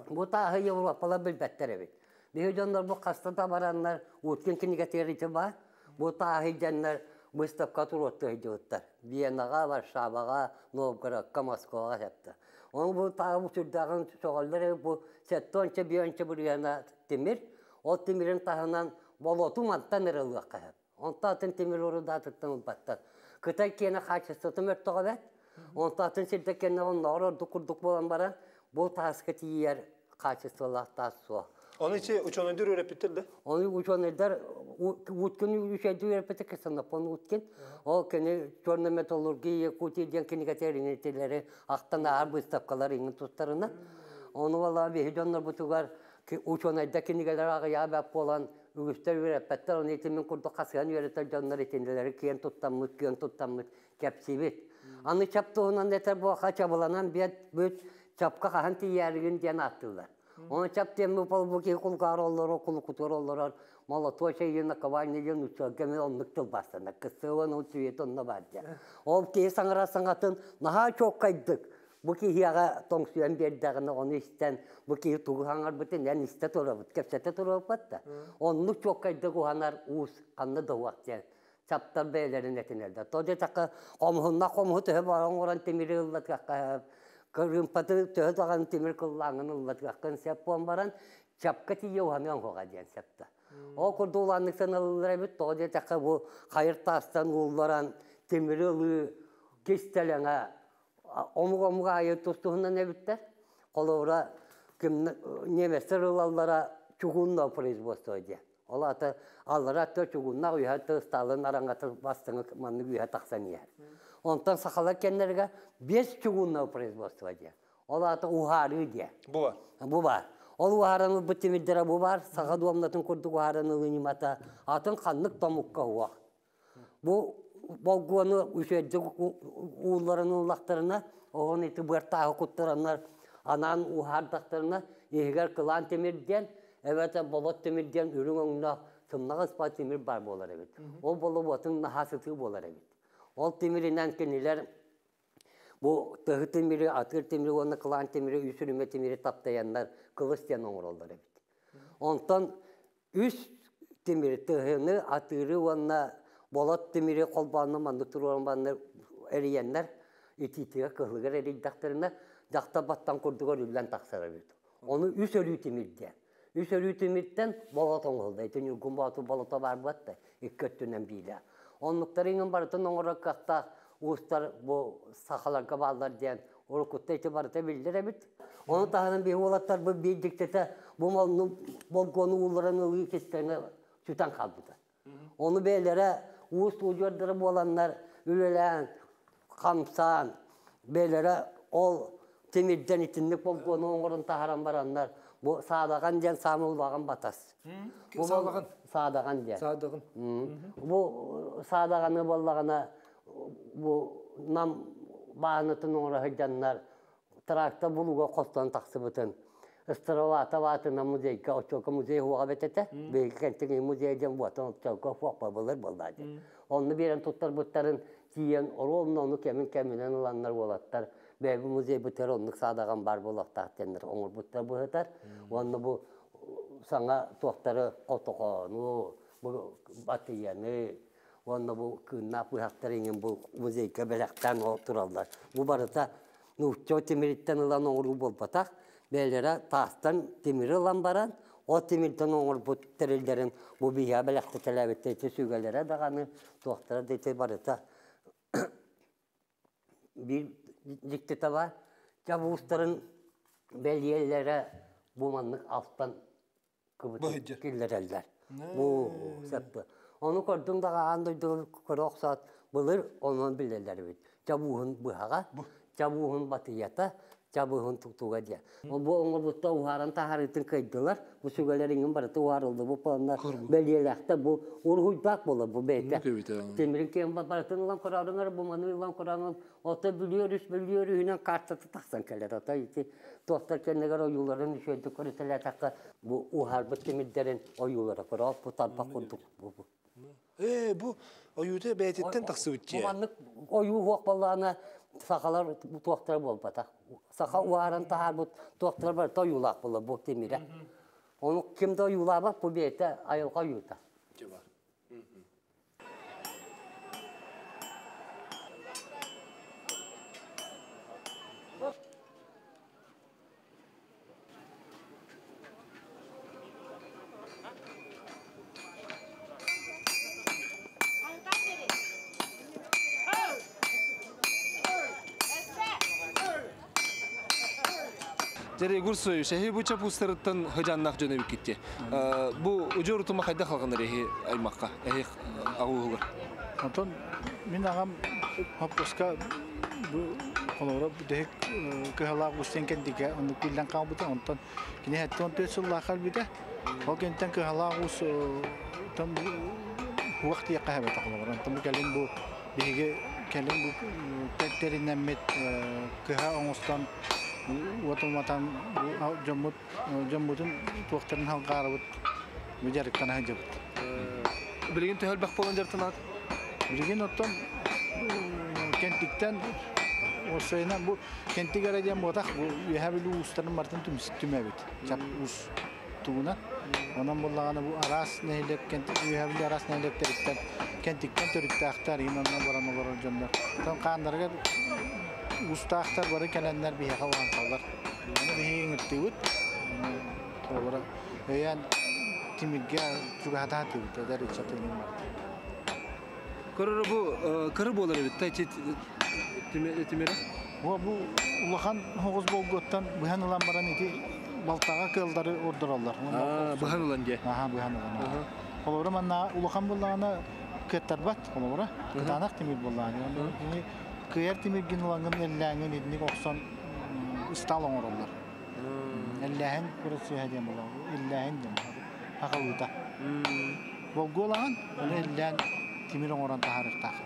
[SPEAKER 11] Бу тааһы Европалар билбэттэр эбит. Биһи дьоннор бу хаста да бараннар Уткин кинигэтигэр ити баар. Бу тааһы дьэннэр выставка туруоттуу сылдьыбыттар. Венаҕа, Варшаваҕа, Новгородка, Москваҕа сөптө. Ону бу тааһы сүрдээҕин сөҕөллөр эбит бу сэттэ биэнчэ бырыһыана тимир. Ол тимирин таһынан болоту мантан эрэ ылыахха сөп. Онто атын тимир урудаатыттан ылбаттар. Кытай киэнэ хаачыстыбата мөлтөҕө бэрт. Онто атын сирдэ кэннэ оннооҕор ордук курдук буолан баран, бу тааска тиийэр хаачыстыбалаах таас суох.
[SPEAKER 2] Оны ичи ученыйдар үөрэппиттэр да?
[SPEAKER 11] Оны ученыйдар Уткин үчэйди үөрэппитэ Ксенофон Уткин. Ол кини черная металлургия Якутии диэн кинигэтэринитилэри ахтан аар выставкалар иҥин тустарына. Ону вала биһи дьоннорбутугар учуонайда кинигэлэр аҕыйаҕа бэп буолан үгүстэр үөрэппэттэр, ону ити мин курдук хасыһан үөрэтэр дьоннор итиннилэри киэн туттаммыт, күөн туттаммыт кэпсиибит. Аны чап туһунан этэр буолха чабыланан биэт бүт чапка хаһан тиийээригин диэн ааттыыллар. Ону чап диэн бу киһи кулгаар олорор, кулукутугар олорор, молоточа или наковальня диэн учуолга мен оннук тылбаастанар. Кыссыган ол сүйет онно бар диэн. Ол киһи саҥара саҥатын наһаа чуоккайдык Бу киһиэхэ тоҥсуйан биэрдэҕинэ ону истэн, бу киһи тугу саҥарбытын эн истэ турабыт, кэпсэтэ турабыт да. Оннук чуоккайдык уһанар уус ханна да уох диэн Чаптар бэйэлэрин этинэллэр. То диэтэххэ, хомуһунна хомуһу төһө баран оҥорон тимири ыллатыахха, кырыымпаты төһө даҕаны тимир кыллааҥын ыллатыаххын сөп буолан баран, чапка тиийэ уһаныан хоҕа диэн сөптө. Ол курдук улааннык саналылар эбит, тоҕо диэтэххэ бу хайыр таастан уулларан тимири ылыы кистэлэҥэ омук-омук аайы тус-туһунан эбиттэр. Холобура, немецтэр ылаллара чугунного производства диэн. Ол аата аллара өттө чугуннаах үөһэ өттө ыстаалын араҥата бастыҥы маннык үөһэ тахсан иһэр. Онтон сахалар кэннэргэ без чугунного производства диэн. Ол аата уһаарыы диэн.
[SPEAKER 2] Бу бар.
[SPEAKER 11] Бу бар. Ол уһааран ылбыт тимирдэрэ бу бар. Саха дуомнатын курдук уһааран ылыы ньымата атын ханнык томукка уох. Бу болгуону үсүөрдүк уулларын ыллахтарына, оһон ити быартааһы куттараннар анаан уһаардахтарына, иһигэр кылаан тимир диэн, эбэтэр болот тимир диэн үрүҥ өҥнөөх сымнаҕас ба тимир баар буолар эбит. Ол болобуотун наһаа сытыы буолар эбит. Ол тимиринэн кинилэр бу тыһы тимири, атыыр тимири уонна кылаан тимири, үс үрүмэ тимири таптайаннар кылыс диэн оҥороллор эбит. Онтон үс тимири, тыһыны, атыыры уонна болот тимири холбоонно маннык туруоран баннар эрийэннэр итиитигэр кыһылыгар эрийдэхтэринэ дьахтар баттан курдугар үллэн тахсар эбит. Ону үс өрүү тимир диэн. Үс өрүү тимиртэн болот оҥоһулла. Ити Ньургун Боотур болото баар буолта икки өттүнэн биилэ. Оннуктары иҥин барытын оҥорор кыахтаах уустар бу сахаларга бааллар диэн уруккутта ити барыта биллэр эбит. Ону таһынан биһи уолаттарбыт биир дьиктитэ бу болгуону уулларан ылыы кистэлэҥэ сүтэн хаалбыта. Ону бэйэлэрэ уус удьуордара буоланнар үлэлээн, хамсаан, бэйэлэрэ ол тимирдэн итинник болгуону оҥорон таһааран бараннар бу саадаҕан диэн саамай улахан батас.
[SPEAKER 2] Бу саадаҕан?
[SPEAKER 11] Саадаҕан диэн.
[SPEAKER 2] Саадаҕан.
[SPEAKER 11] Бу саадаҕаны буоллаҕына бу Нам баанытын оҥоро сылдьаннар трактор булууга хостон тахсыбытын Старовато ватына музейга оччолорго музей уоҕа эбит этэ. Биһиги кэнтиҥи музей диэн буотан оччолорго суох былыр буоллаа диэн. Онно биэрэн туттарбыттарын тиийэн оруолна ону кэмин кэминэн ыланнар уолаттар бэйэбит музейбытыгар оннук саадаҕан баар буолуохтаах диэннэр оҥорбуттар быһытар. Уонна бу саҥа туохтары хотохоону, бу батыйаны, уонна бу кыыннаах быһахтар иҥин бу музейга бэлэхтээн тураллар. Бу барыта нуучча тимириттэн ылан оҥоруу буолбатах. Бэйэлэрэ таастан тимири ылан баран, ол тимиртэн оҥорбут тэриллэрин бу биһиэхэ бэлэхтэтэлээбиттэр ити сүгэлэрэ даҕаны, туохтара да ити барыта биир дьиктитэ баар. Чабуустарын бэлиэлэрэ бу маннык алтан кыбытын киллэрэллэр. Бу сөп. Ону көрдүҥ даҕа аан дойдуга көрө охсоот былыр онон билэллэр эбит. Чабууһун быһаҕа, чабууһун батыйата, чабыһын тутуга диэн. Бу оҥорбутта уһааран таһаарыытын кыайдылар. Бу сүгэлэр иҥин барыта уһаарыллыбыт буоланнар бэлиэлээхтэр бу уруһуйдаах буолар бу бэйэтэ. Тимирин киэн барытын ылан көрөөрүҥэр бу маны ылан көрөөрүҥ Ото Бүлүү өрүс Бүлүү өрүһүнэн картата тахсан кэлэр. Ото ити туохтар кэннигэр ойууларын үчүгэйдик көрүтэлээтэххэ бу уһаарбыт тимирдэрин ойуулара көрөөп бу тарбах курдук бу.
[SPEAKER 2] Ээ бу ойуута бэйэтиттэн тахсыбыт дьиэ.
[SPEAKER 11] Бу маннык ойуу суох буоллаҕына сахалар туохтара буолбатах. Саха уһааран таһаарбыт туохтара барыта ойуулаах буолар бу тимирэ. Ону ким да ойуулаабат бу бэйэтэ айылҕа ойуута.
[SPEAKER 2] Дьэ, Егор Соевич, эһи бу чапустарыттан хыдьаннах дьон эбиккитти. Бу удьуор утума хайдах халҕанар эһи аймакка, эһи аҕуһугар?
[SPEAKER 10] Онтон мин аҕам хоппуска бу холобура бүтэһик кыһалаах устен кэнтигэ оннук биллэн хаалбыта. Онтон кини 74 сыллаах өлбүтэ. Ол кэнниттэн кыһалаах уус тон уох диэххэ эбэтэ холобура. Онтон бу кэлин бу биһиги кэлин бу тэринэммит кыһа оҥостон уот уматан дьоммут дьоммутун туохтарын халҕаарыбыт бу дьарыктана сылдьабыт.
[SPEAKER 2] Билигин төһө элбэх буолан дьарыктанаат?
[SPEAKER 10] Билигин оттон Кэнтиктэн уопсайынан бу Кэнтик эрэ диэн буотах бу Үөһээ Бүлүү уустарын барытын түмэбит. Чап уус.
[SPEAKER 12] Тугунан. Онон буллаҕына бу араас нэһилиэк Үөһээ Бүлүү араас нэһилиэктэриттэн Кэнтиктэн төрүттээхтэр, иһин онно баран олорор дьоннор. Оттон хааннарыгар уустаахтар бары кэлэннэр биһиэхэ уһансаллар. Ону биһиги ыҥыртыыбыт. Холобура, өйөөн тимиргэ чугаһата сатыыбыт, эдэр ыччаты иҥин барыта.
[SPEAKER 2] Көрөрө бу кыры буолар эбит та тимире.
[SPEAKER 12] Бу улахан оҕус болгуоттан быһан ылан баран ити балтаҕа кыалдары ордороллор.
[SPEAKER 2] Быһан ылан дьэ.
[SPEAKER 12] Аха, быһан ылан. Холобура манна улахан буоллаҕына кыаттарбат холобура. Кытаанах тимир буоллаҕына. Кини кыайар тимиргин ылаҥын эллээҥин итинник охсон ыстаал оҥороллор. Эллээһин процеһа диэн буолар. Эллээһин диэн хахалыыта. Болгуолаҕын, оны эллээн тимир оҥорон таһаарыахтаах.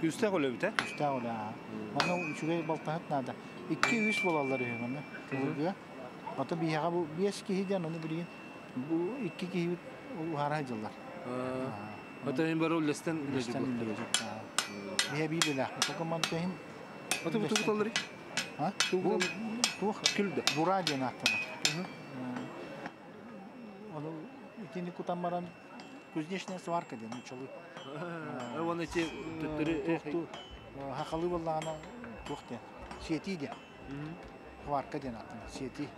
[SPEAKER 2] Күүстээх үлэ эбит, э?
[SPEAKER 12] Күүстээх үлэ. Манна үчүгэй балтаһыт наада. 2-3 буолаллар үһү манна. Тылыргыга. Ото биһиэхэ бу 5 киһи диэн, ону билигин бу 2 киһибит уһаара сылдьаллар.
[SPEAKER 2] Ото иһин бары үллэстэн
[SPEAKER 12] үллэстэн Биһэ биир үлэлээхпит. Только манта иһин
[SPEAKER 2] Ото бу тугу талларый?
[SPEAKER 12] А?
[SPEAKER 2] Тугу
[SPEAKER 12] Туох?
[SPEAKER 2] Күлдө.
[SPEAKER 12] Бура диэн ааттанар. Ону итини кутан баран кузнечная сварка диэн нууччалыы.
[SPEAKER 2] Уонна ити төттөрү
[SPEAKER 12] хахалыы буоллаҕына туох диэн сиэтии диэн. Сварка диэн ааттанар сиэтии.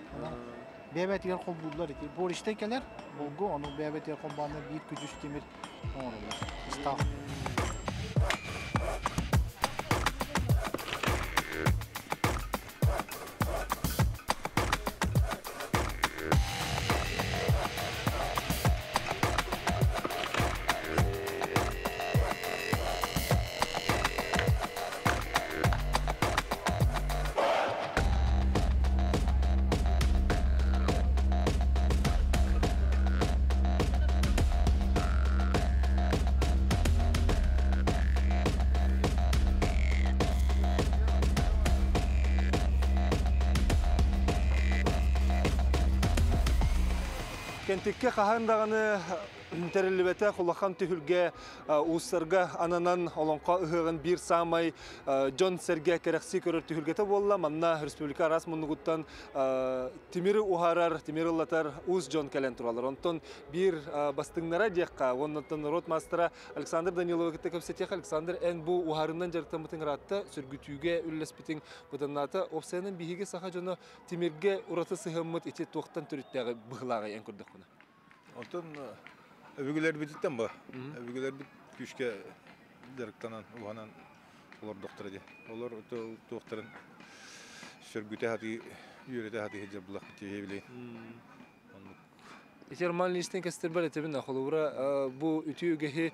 [SPEAKER 12] Бэйэбэтигэр холбууллар ити. Боричтай кэлэр, булгу ону бэйэбэтигэр холбооннор биир күдьүс тимир оҥороллор. Ыстаал.
[SPEAKER 2] Кэнтиккэ хаһан даҕаны тэриллибэтэх улахан түһүлгэ уустарга ананан Олоҥхо ыһыаҕын биир саамай дьон-сэргэ кэрэхсии көрөр түһүлгэтэ буолла. Манна республика араас муннугуттан тимири уһарар, тимир ыллатар уус дьон кэлэн тураллар. Онтон биир бастыҥнара диэххэ, уоннаттан норуот маастара Александр Даниловы кытта кэпсэтиэх. Александр, эн бу уһарынан дьарыктаммытыҥ ыраатта, сүргүтүүгэ үллэспитиҥ быданнаата. Опсайынан биһиги саха дьоно тимиргэ ураты сыһыаммыт ити туохтан төрүттээҕи быһылааҕый эн көрдөххүнэ?
[SPEAKER 13] Онтон өбүгэлэрбититтэн ба. Өбүгэлэрбит күүскэ дьарыктанан, уһанан олордохторо дии. Олор туохтарын сөргүтэ сатыы, үөрэтэ сатыы сылдьар булахпыт дии билигин. Оннук.
[SPEAKER 2] Ити Роман Ильичтэн кэстэрбэр этэбин, холобура, бу үтүө үгэһи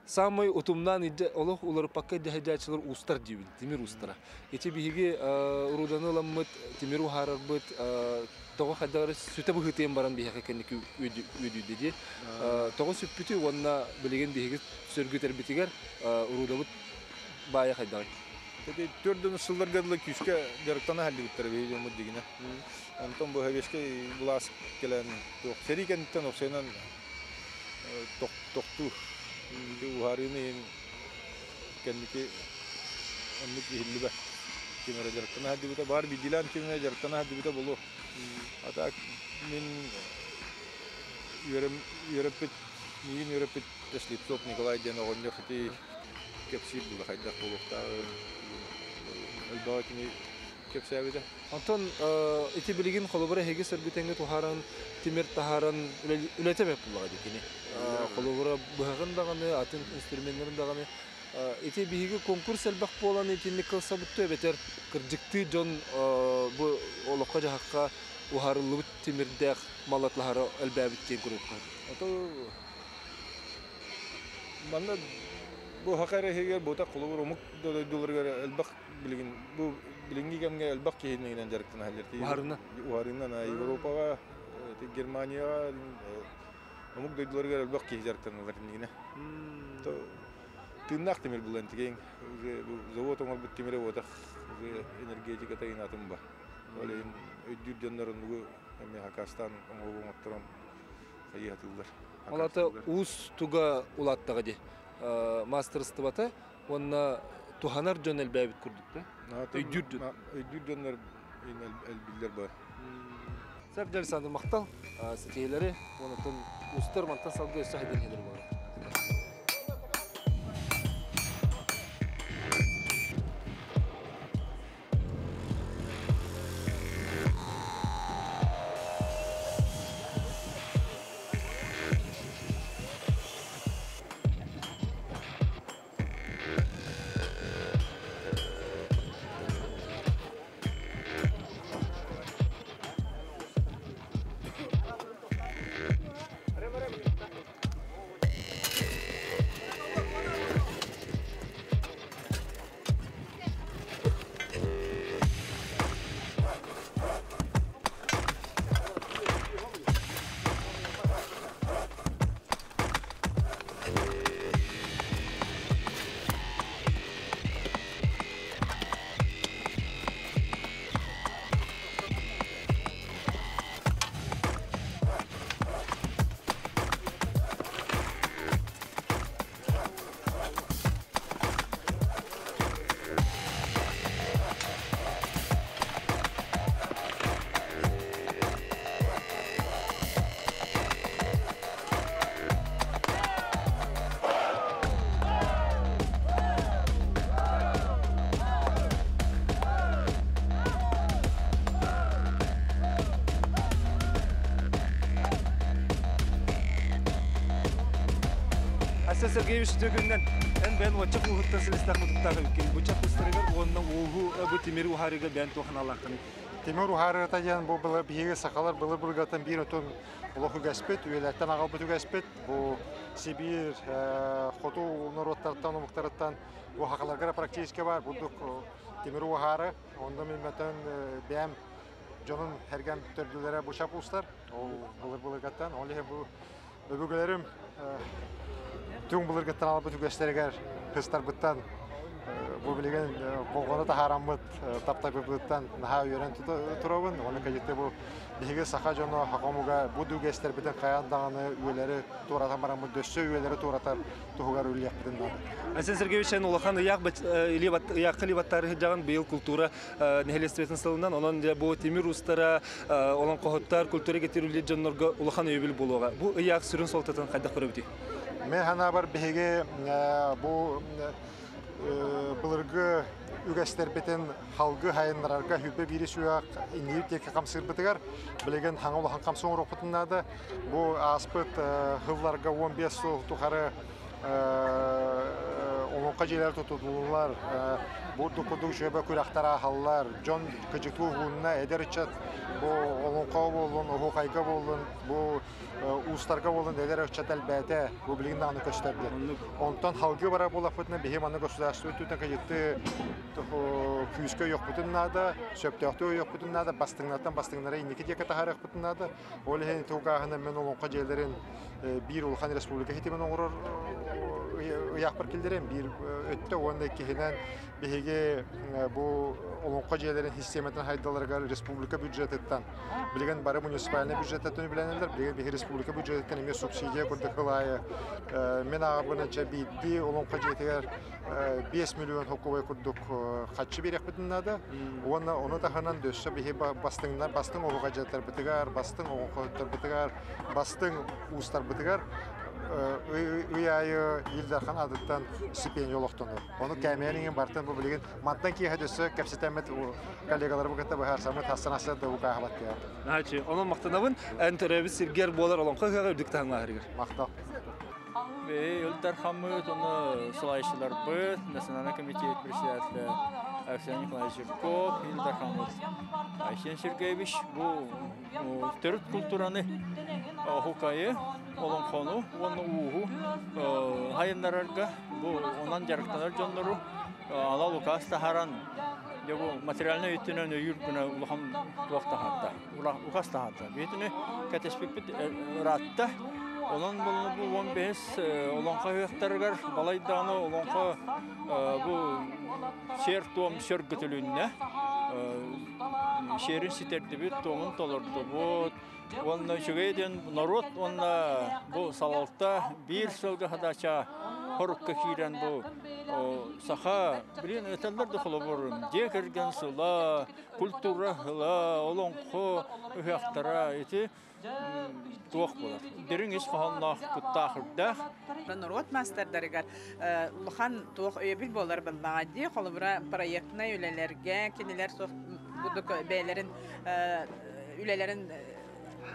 [SPEAKER 2] Самай утумнаан илдьэ олох уларыппакка илдьэ сылдьааччылар уустар диибин, тимир уустара. Ити биһиги уруданы ыламмыт, тимир уһаарарбыт тоҕо хайдах эрэ сүтэ быһыытыйан баран биһиэхэ кэнники үөдүйдэ дии. Тоҕо сүппүтүй уонна билигин биһиги сөргүтэрбитигэр урудабыт баайа хайдаҕый?
[SPEAKER 13] Ити төрдүн сылларга дылы күүскэ дьарыктана сылдьыбыттара биһиги дьоммут дигинэ. Онтон бу сэбиэскэй былаас кэлэн туох сэрии кэнниттэн уопсайынан тохтуур. Ити уһаарыыны иһин кэнники оннук иһиллибэт. Ким эрэ дьарыктана сылдьыбыта баар биирдиилээн ким эрэ дьарыктана сылдьыбыта буолуо. А так мин үөрэппит миигин үөрэппит Слепцов Николай диэн оҕонньор ити кэпсиир була хайдах буолуохтааҕын элбэҕи кини кэпсээбитэ.
[SPEAKER 2] Онтон ити билигин холобура эһиги сөргүтэҥҥэ туһааран тимир таһааран үлэтэ бэрт буоллаҕа дии кини. Холобура быһаҕын даҕаны, атын инструменнарын даҕаны ити биһиги конкурс элбэх буолан итинник кылсабыт эбэтэр кырдьыктыы дьон бу олоххо-дьаһахха уһаарыллыбыт тимирдээх малатлаһара элбээбит диэн көрүөххэ.
[SPEAKER 13] Ото манна бу саха эрэ иһигэр буотах холобур омук да дойдуларыгар элбэх билигин бу билиҥҥи кэмҥэ элбэх киһинэн дьарыктана сылдьар.
[SPEAKER 2] Уһаарынан?
[SPEAKER 13] Уһаарынан Европаҕа, Германияҕа, омук дойдуларыгар элбэх киһи дьарыктаналлар иннигинэ. Тыыннаах тимир булан тигиҥ уже бу завод оҥорбут тимирэ буотах уже энергетиката атын ба. Ол иһин өйдүүр дьоннор оннугу эмиэ хакастаан оҥоһугу оҥотторон хайыы сатыыллар.
[SPEAKER 2] Ол ата уус туга улааттаҕа дии. Маастарыстыбата уонна туһанар дьон элбээбит курдук да? Өйдүүр дьон.
[SPEAKER 13] Өйдүүр дьоннор элбиллэр бар.
[SPEAKER 2] Сөп Александр махтал ситиһилери, онотон устар мантан салгы өссө хайдан хелер болар. Айсен Сергеевич төгүннен эн бен вача кухуттан силистах мутуктагы үккен буча кустарыгар уонна уугу бу тимир ухарыга бен туханалакын.
[SPEAKER 14] Тимир ухарыта диэн бу былы биһиги сахалар былы былгаттан биир отун олох үгэспит, үйэлэртэн аҕалбыт үгэспит. Бу Сибиир хоту норуоттартан, омуктарыттан бу хахаларга практически бар бурдук тимир ухары. Онно мин бэтэн бэм дьонун хергем төрдүлэрэ бу чапустар. Ол былыр былыргаттан, ол иһин бу өбүгэлэрим түҥ былыргыттан албыт үгэстэригэр кыстарбыттан бу билигин болҕону таһаараммыт таптайбыппыттан наһаа үөрэн турабын. Оны кадетте бу биһиги саха дьоно хакомуга бу үгэстэрбитин хайаан даҕаны үөлэри туоратан бараммыт дөссө үөлэри туоратар туһугар үллиэхпитин наада.
[SPEAKER 2] Айсен Сергеевич эн улахан ыйаах ыйаахха либаттары жаган быйыл культура нэһилиэстибэтин сылынан онон бу тимир устара олон кохоттар культура кетирүүлер дьоннорго улахан өйөбүл буолуоҕа. Бу ыйаах сүрүн суолтатын хайдах көрөбүтүй?
[SPEAKER 14] Мен ханабар биһиги бу былыргы үгэстербитин халгы хайыннарарга хүбе бири сүйак инниир тиэкки хамсыырбытыгар билигин хаҥа улахан хамсыҥ оруохпутун бу ааспыт хылларга 15 сыл тухары олоҥхо дьиэлэр тутуллар, бурдук курдук үчүгэйбэ күрэхтэр аахаллар, дьон кыдьыктуу уһуунна эдэр ыччат бу олоҥхо буоллун, оһуохайга буоллун, бу уустарга буоллун эдэр ыччат элбээтэ, бу билигин даҕаны көстөрдө. Онтон халгы бара буолаппытына биһи манна государство өттүттэн кыдьыкты күүскэ өйөхпүтүн наада, сөптөөхтүү өйөхпүтүн наада, бастыҥнартан бастыҥнары инники диэки таһаарыахпытын наада. Ол иһин тугааһына мен олоҥхо дьиэлэрин биир улахан республика хитимин оҥорор ыйаахпар киллэрэн биир өттө уонна иккиһинэн биһиги бу олоҥхо дьиэлэрин систематын хайдаларыгар республика бюджетыттан билигин бары муниципальный бюджеттан үбүлэнэллэр, билигин биһи республика бюджетыттан эмиэ субсидия курдук ылаайы мен ааҕарбын биирдии олоҥхо дьиэтигэр 5 миллион хоккубай курдук хаччы биэриэхпитин наада. Уонна ону таһынан дөссө биһи бастыҥнар, бастыҥ оһуохайдьыттарбытыгар, бастыҥ оҕоҥхоһуттарбытыгар, бастыҥ уустарбытыгар ый аайы Ил Дархан адыттан стипендия олохтонор. Ону кээмэйэн бартын бу билигин мантан киэһэ дөссө кэпсэтэммит коллегаларбы кытта быһаарсаммыт хассан аса да укааһабат киһи.
[SPEAKER 2] Ачы, онон мактанабын, эн төрөбүт сиргер буолар олоҥхо ыһыаҕа үрдүк таһымнаахырыгар.
[SPEAKER 14] Махтал.
[SPEAKER 15] Ил Дархаммыт, оны салайшыларбыт, Национальный комитет председателя Александр Николаевич Жирков, Ил Дархаммыт Айсен Сергеевич, бу төрүт культураны хукайы, олоҥхону, уонна ууһу хайыннарарга, бу онан жарыктанар дьоннору ала Лукас таһаран, бу материальный өттүнэн өйүр гына улахан туох таһарда, указ таһарда. Битини кәтеспиппит ыраатта. Онон бу 15 олоҥхо ыһыахтарыгар балайдааны олоҥхо бу сер туом сөргүтүлүннэ. Серин ситердибит, туомун толордубут. Онна үчүгэй диэн народ, онна бу салалта бир сылга хадача Хорукка киирэн бу саха билин этэллэр да холобурун дьиэ кэргэн сыла, культура сыла, олоҥхо ыһыахтара ити туох буолар. Дириҥ ис хоһоонноох куттаах үрдээх.
[SPEAKER 16] Норуот маастардарыгар улахан туох өйөбүл буолар быллаҕа дии. Холобура проектнай үлэлэргэ кинилэр суох будук бэйэлэрин үлэлэрин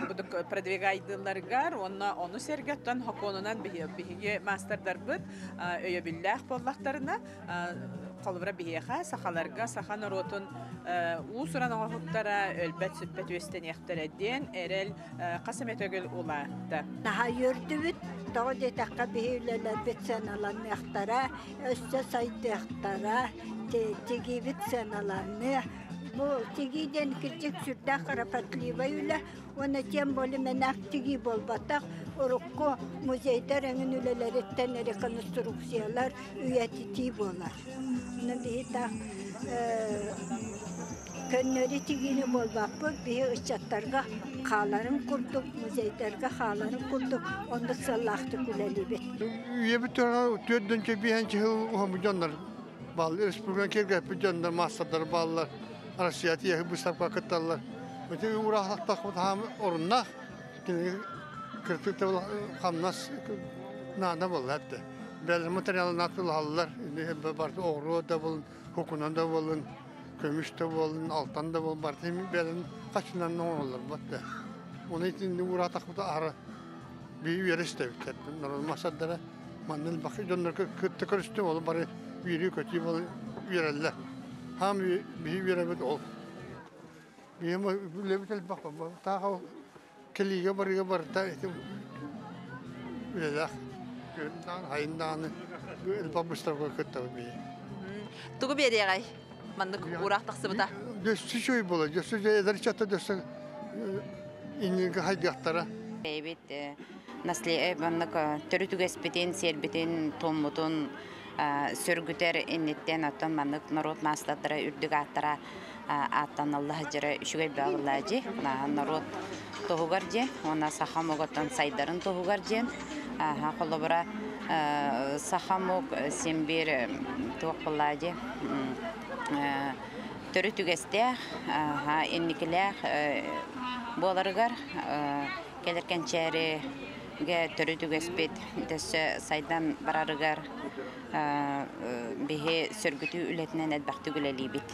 [SPEAKER 16] будук продвигайдыылларыгар уонна ону сэргэттэн хокуонунан биһиги маастардарбыт өйөбүллээх буоллахтарына холобура биһиэхэ сахаларга саха норуотун уус-уран оҥоһуктара өлбөт-сүппэт үөстэниэхтэрэ диэн эрэл хас эмэ төгүл улаатта.
[SPEAKER 17] Наһаа үөрдүбүт, тоҕо диэтэххэ биһи үлэлэрбит сыаналаныахтара, өссө сайдыахтара, тигиибит сыаналаныа. Бу тигии диэн кырдьык сүрдээх кропотливай үлэ уонна тем более мэнээх тигии буолбатах, урукку музейдар эҥин үлэлэриттэн реконструкциялар үйэтитии буолар. Онон биһи таах көннөрү тигиини буолбаппыт, биһи ыччаттарга хааларын курдук, музейдарга хааларын курдук оннук сыаллаахтык үлэлиибит.
[SPEAKER 18] Үйэбит төрдүнчэ биһэнчи жыл уһамы дьоннор бааллар, республиканы киэргэппит дьоннор, маастардар бааллар, Россия тиэхи быыстапка кытталлар. Ити ураахтахпыт хаам оруннаах, киниги кыртык хамнас наада буолла этте. Бэл материалын атылаллар, барты оҕуруо да болун, хукунан да болун, көмүс да болун, алтан да болун, барты бэлин хачынан оҥороллор батта. Оны итинни ураатахпыт ара би үөрестебиттер. Народ масаддара маннын бакы дьоннор кытта көрүстүм, ол бары үөрүү көтүү бол үөрэллэр. Хам би үөребит ол. Биһим үлэбит элбэх тааха келиге барыга барыта ити үлэлэх хайындааны элбэх быстарга кыттабы бии.
[SPEAKER 16] Тугу биэриэҕэй? Маннык ураах тахсыбыта.
[SPEAKER 18] Дөссү чөй була, дөссү эдэр чатта дөссү иннинге хайдыахтара.
[SPEAKER 19] Эбит наследие маннык төрүт үгэспитин, сиэрбитин, туоммутун сөргүтэр инниттэн оттон маннык норуот маастардара үрдүк ааттара ааттаналла сылдьара үчүгэй бөҕө норуот туһугар диэн уонна саха омугуттан сайдарын туһугар диэн холобура саха омук син биир туох буоллаа дии төрүт үгэстээх инникилээх буоларыгар кэлэр кэнчээригэ төрүт үгэспит өссө сайдан барарыгар биһи сөргүтүү үлэтинэн элбэхтик үлэлиибит.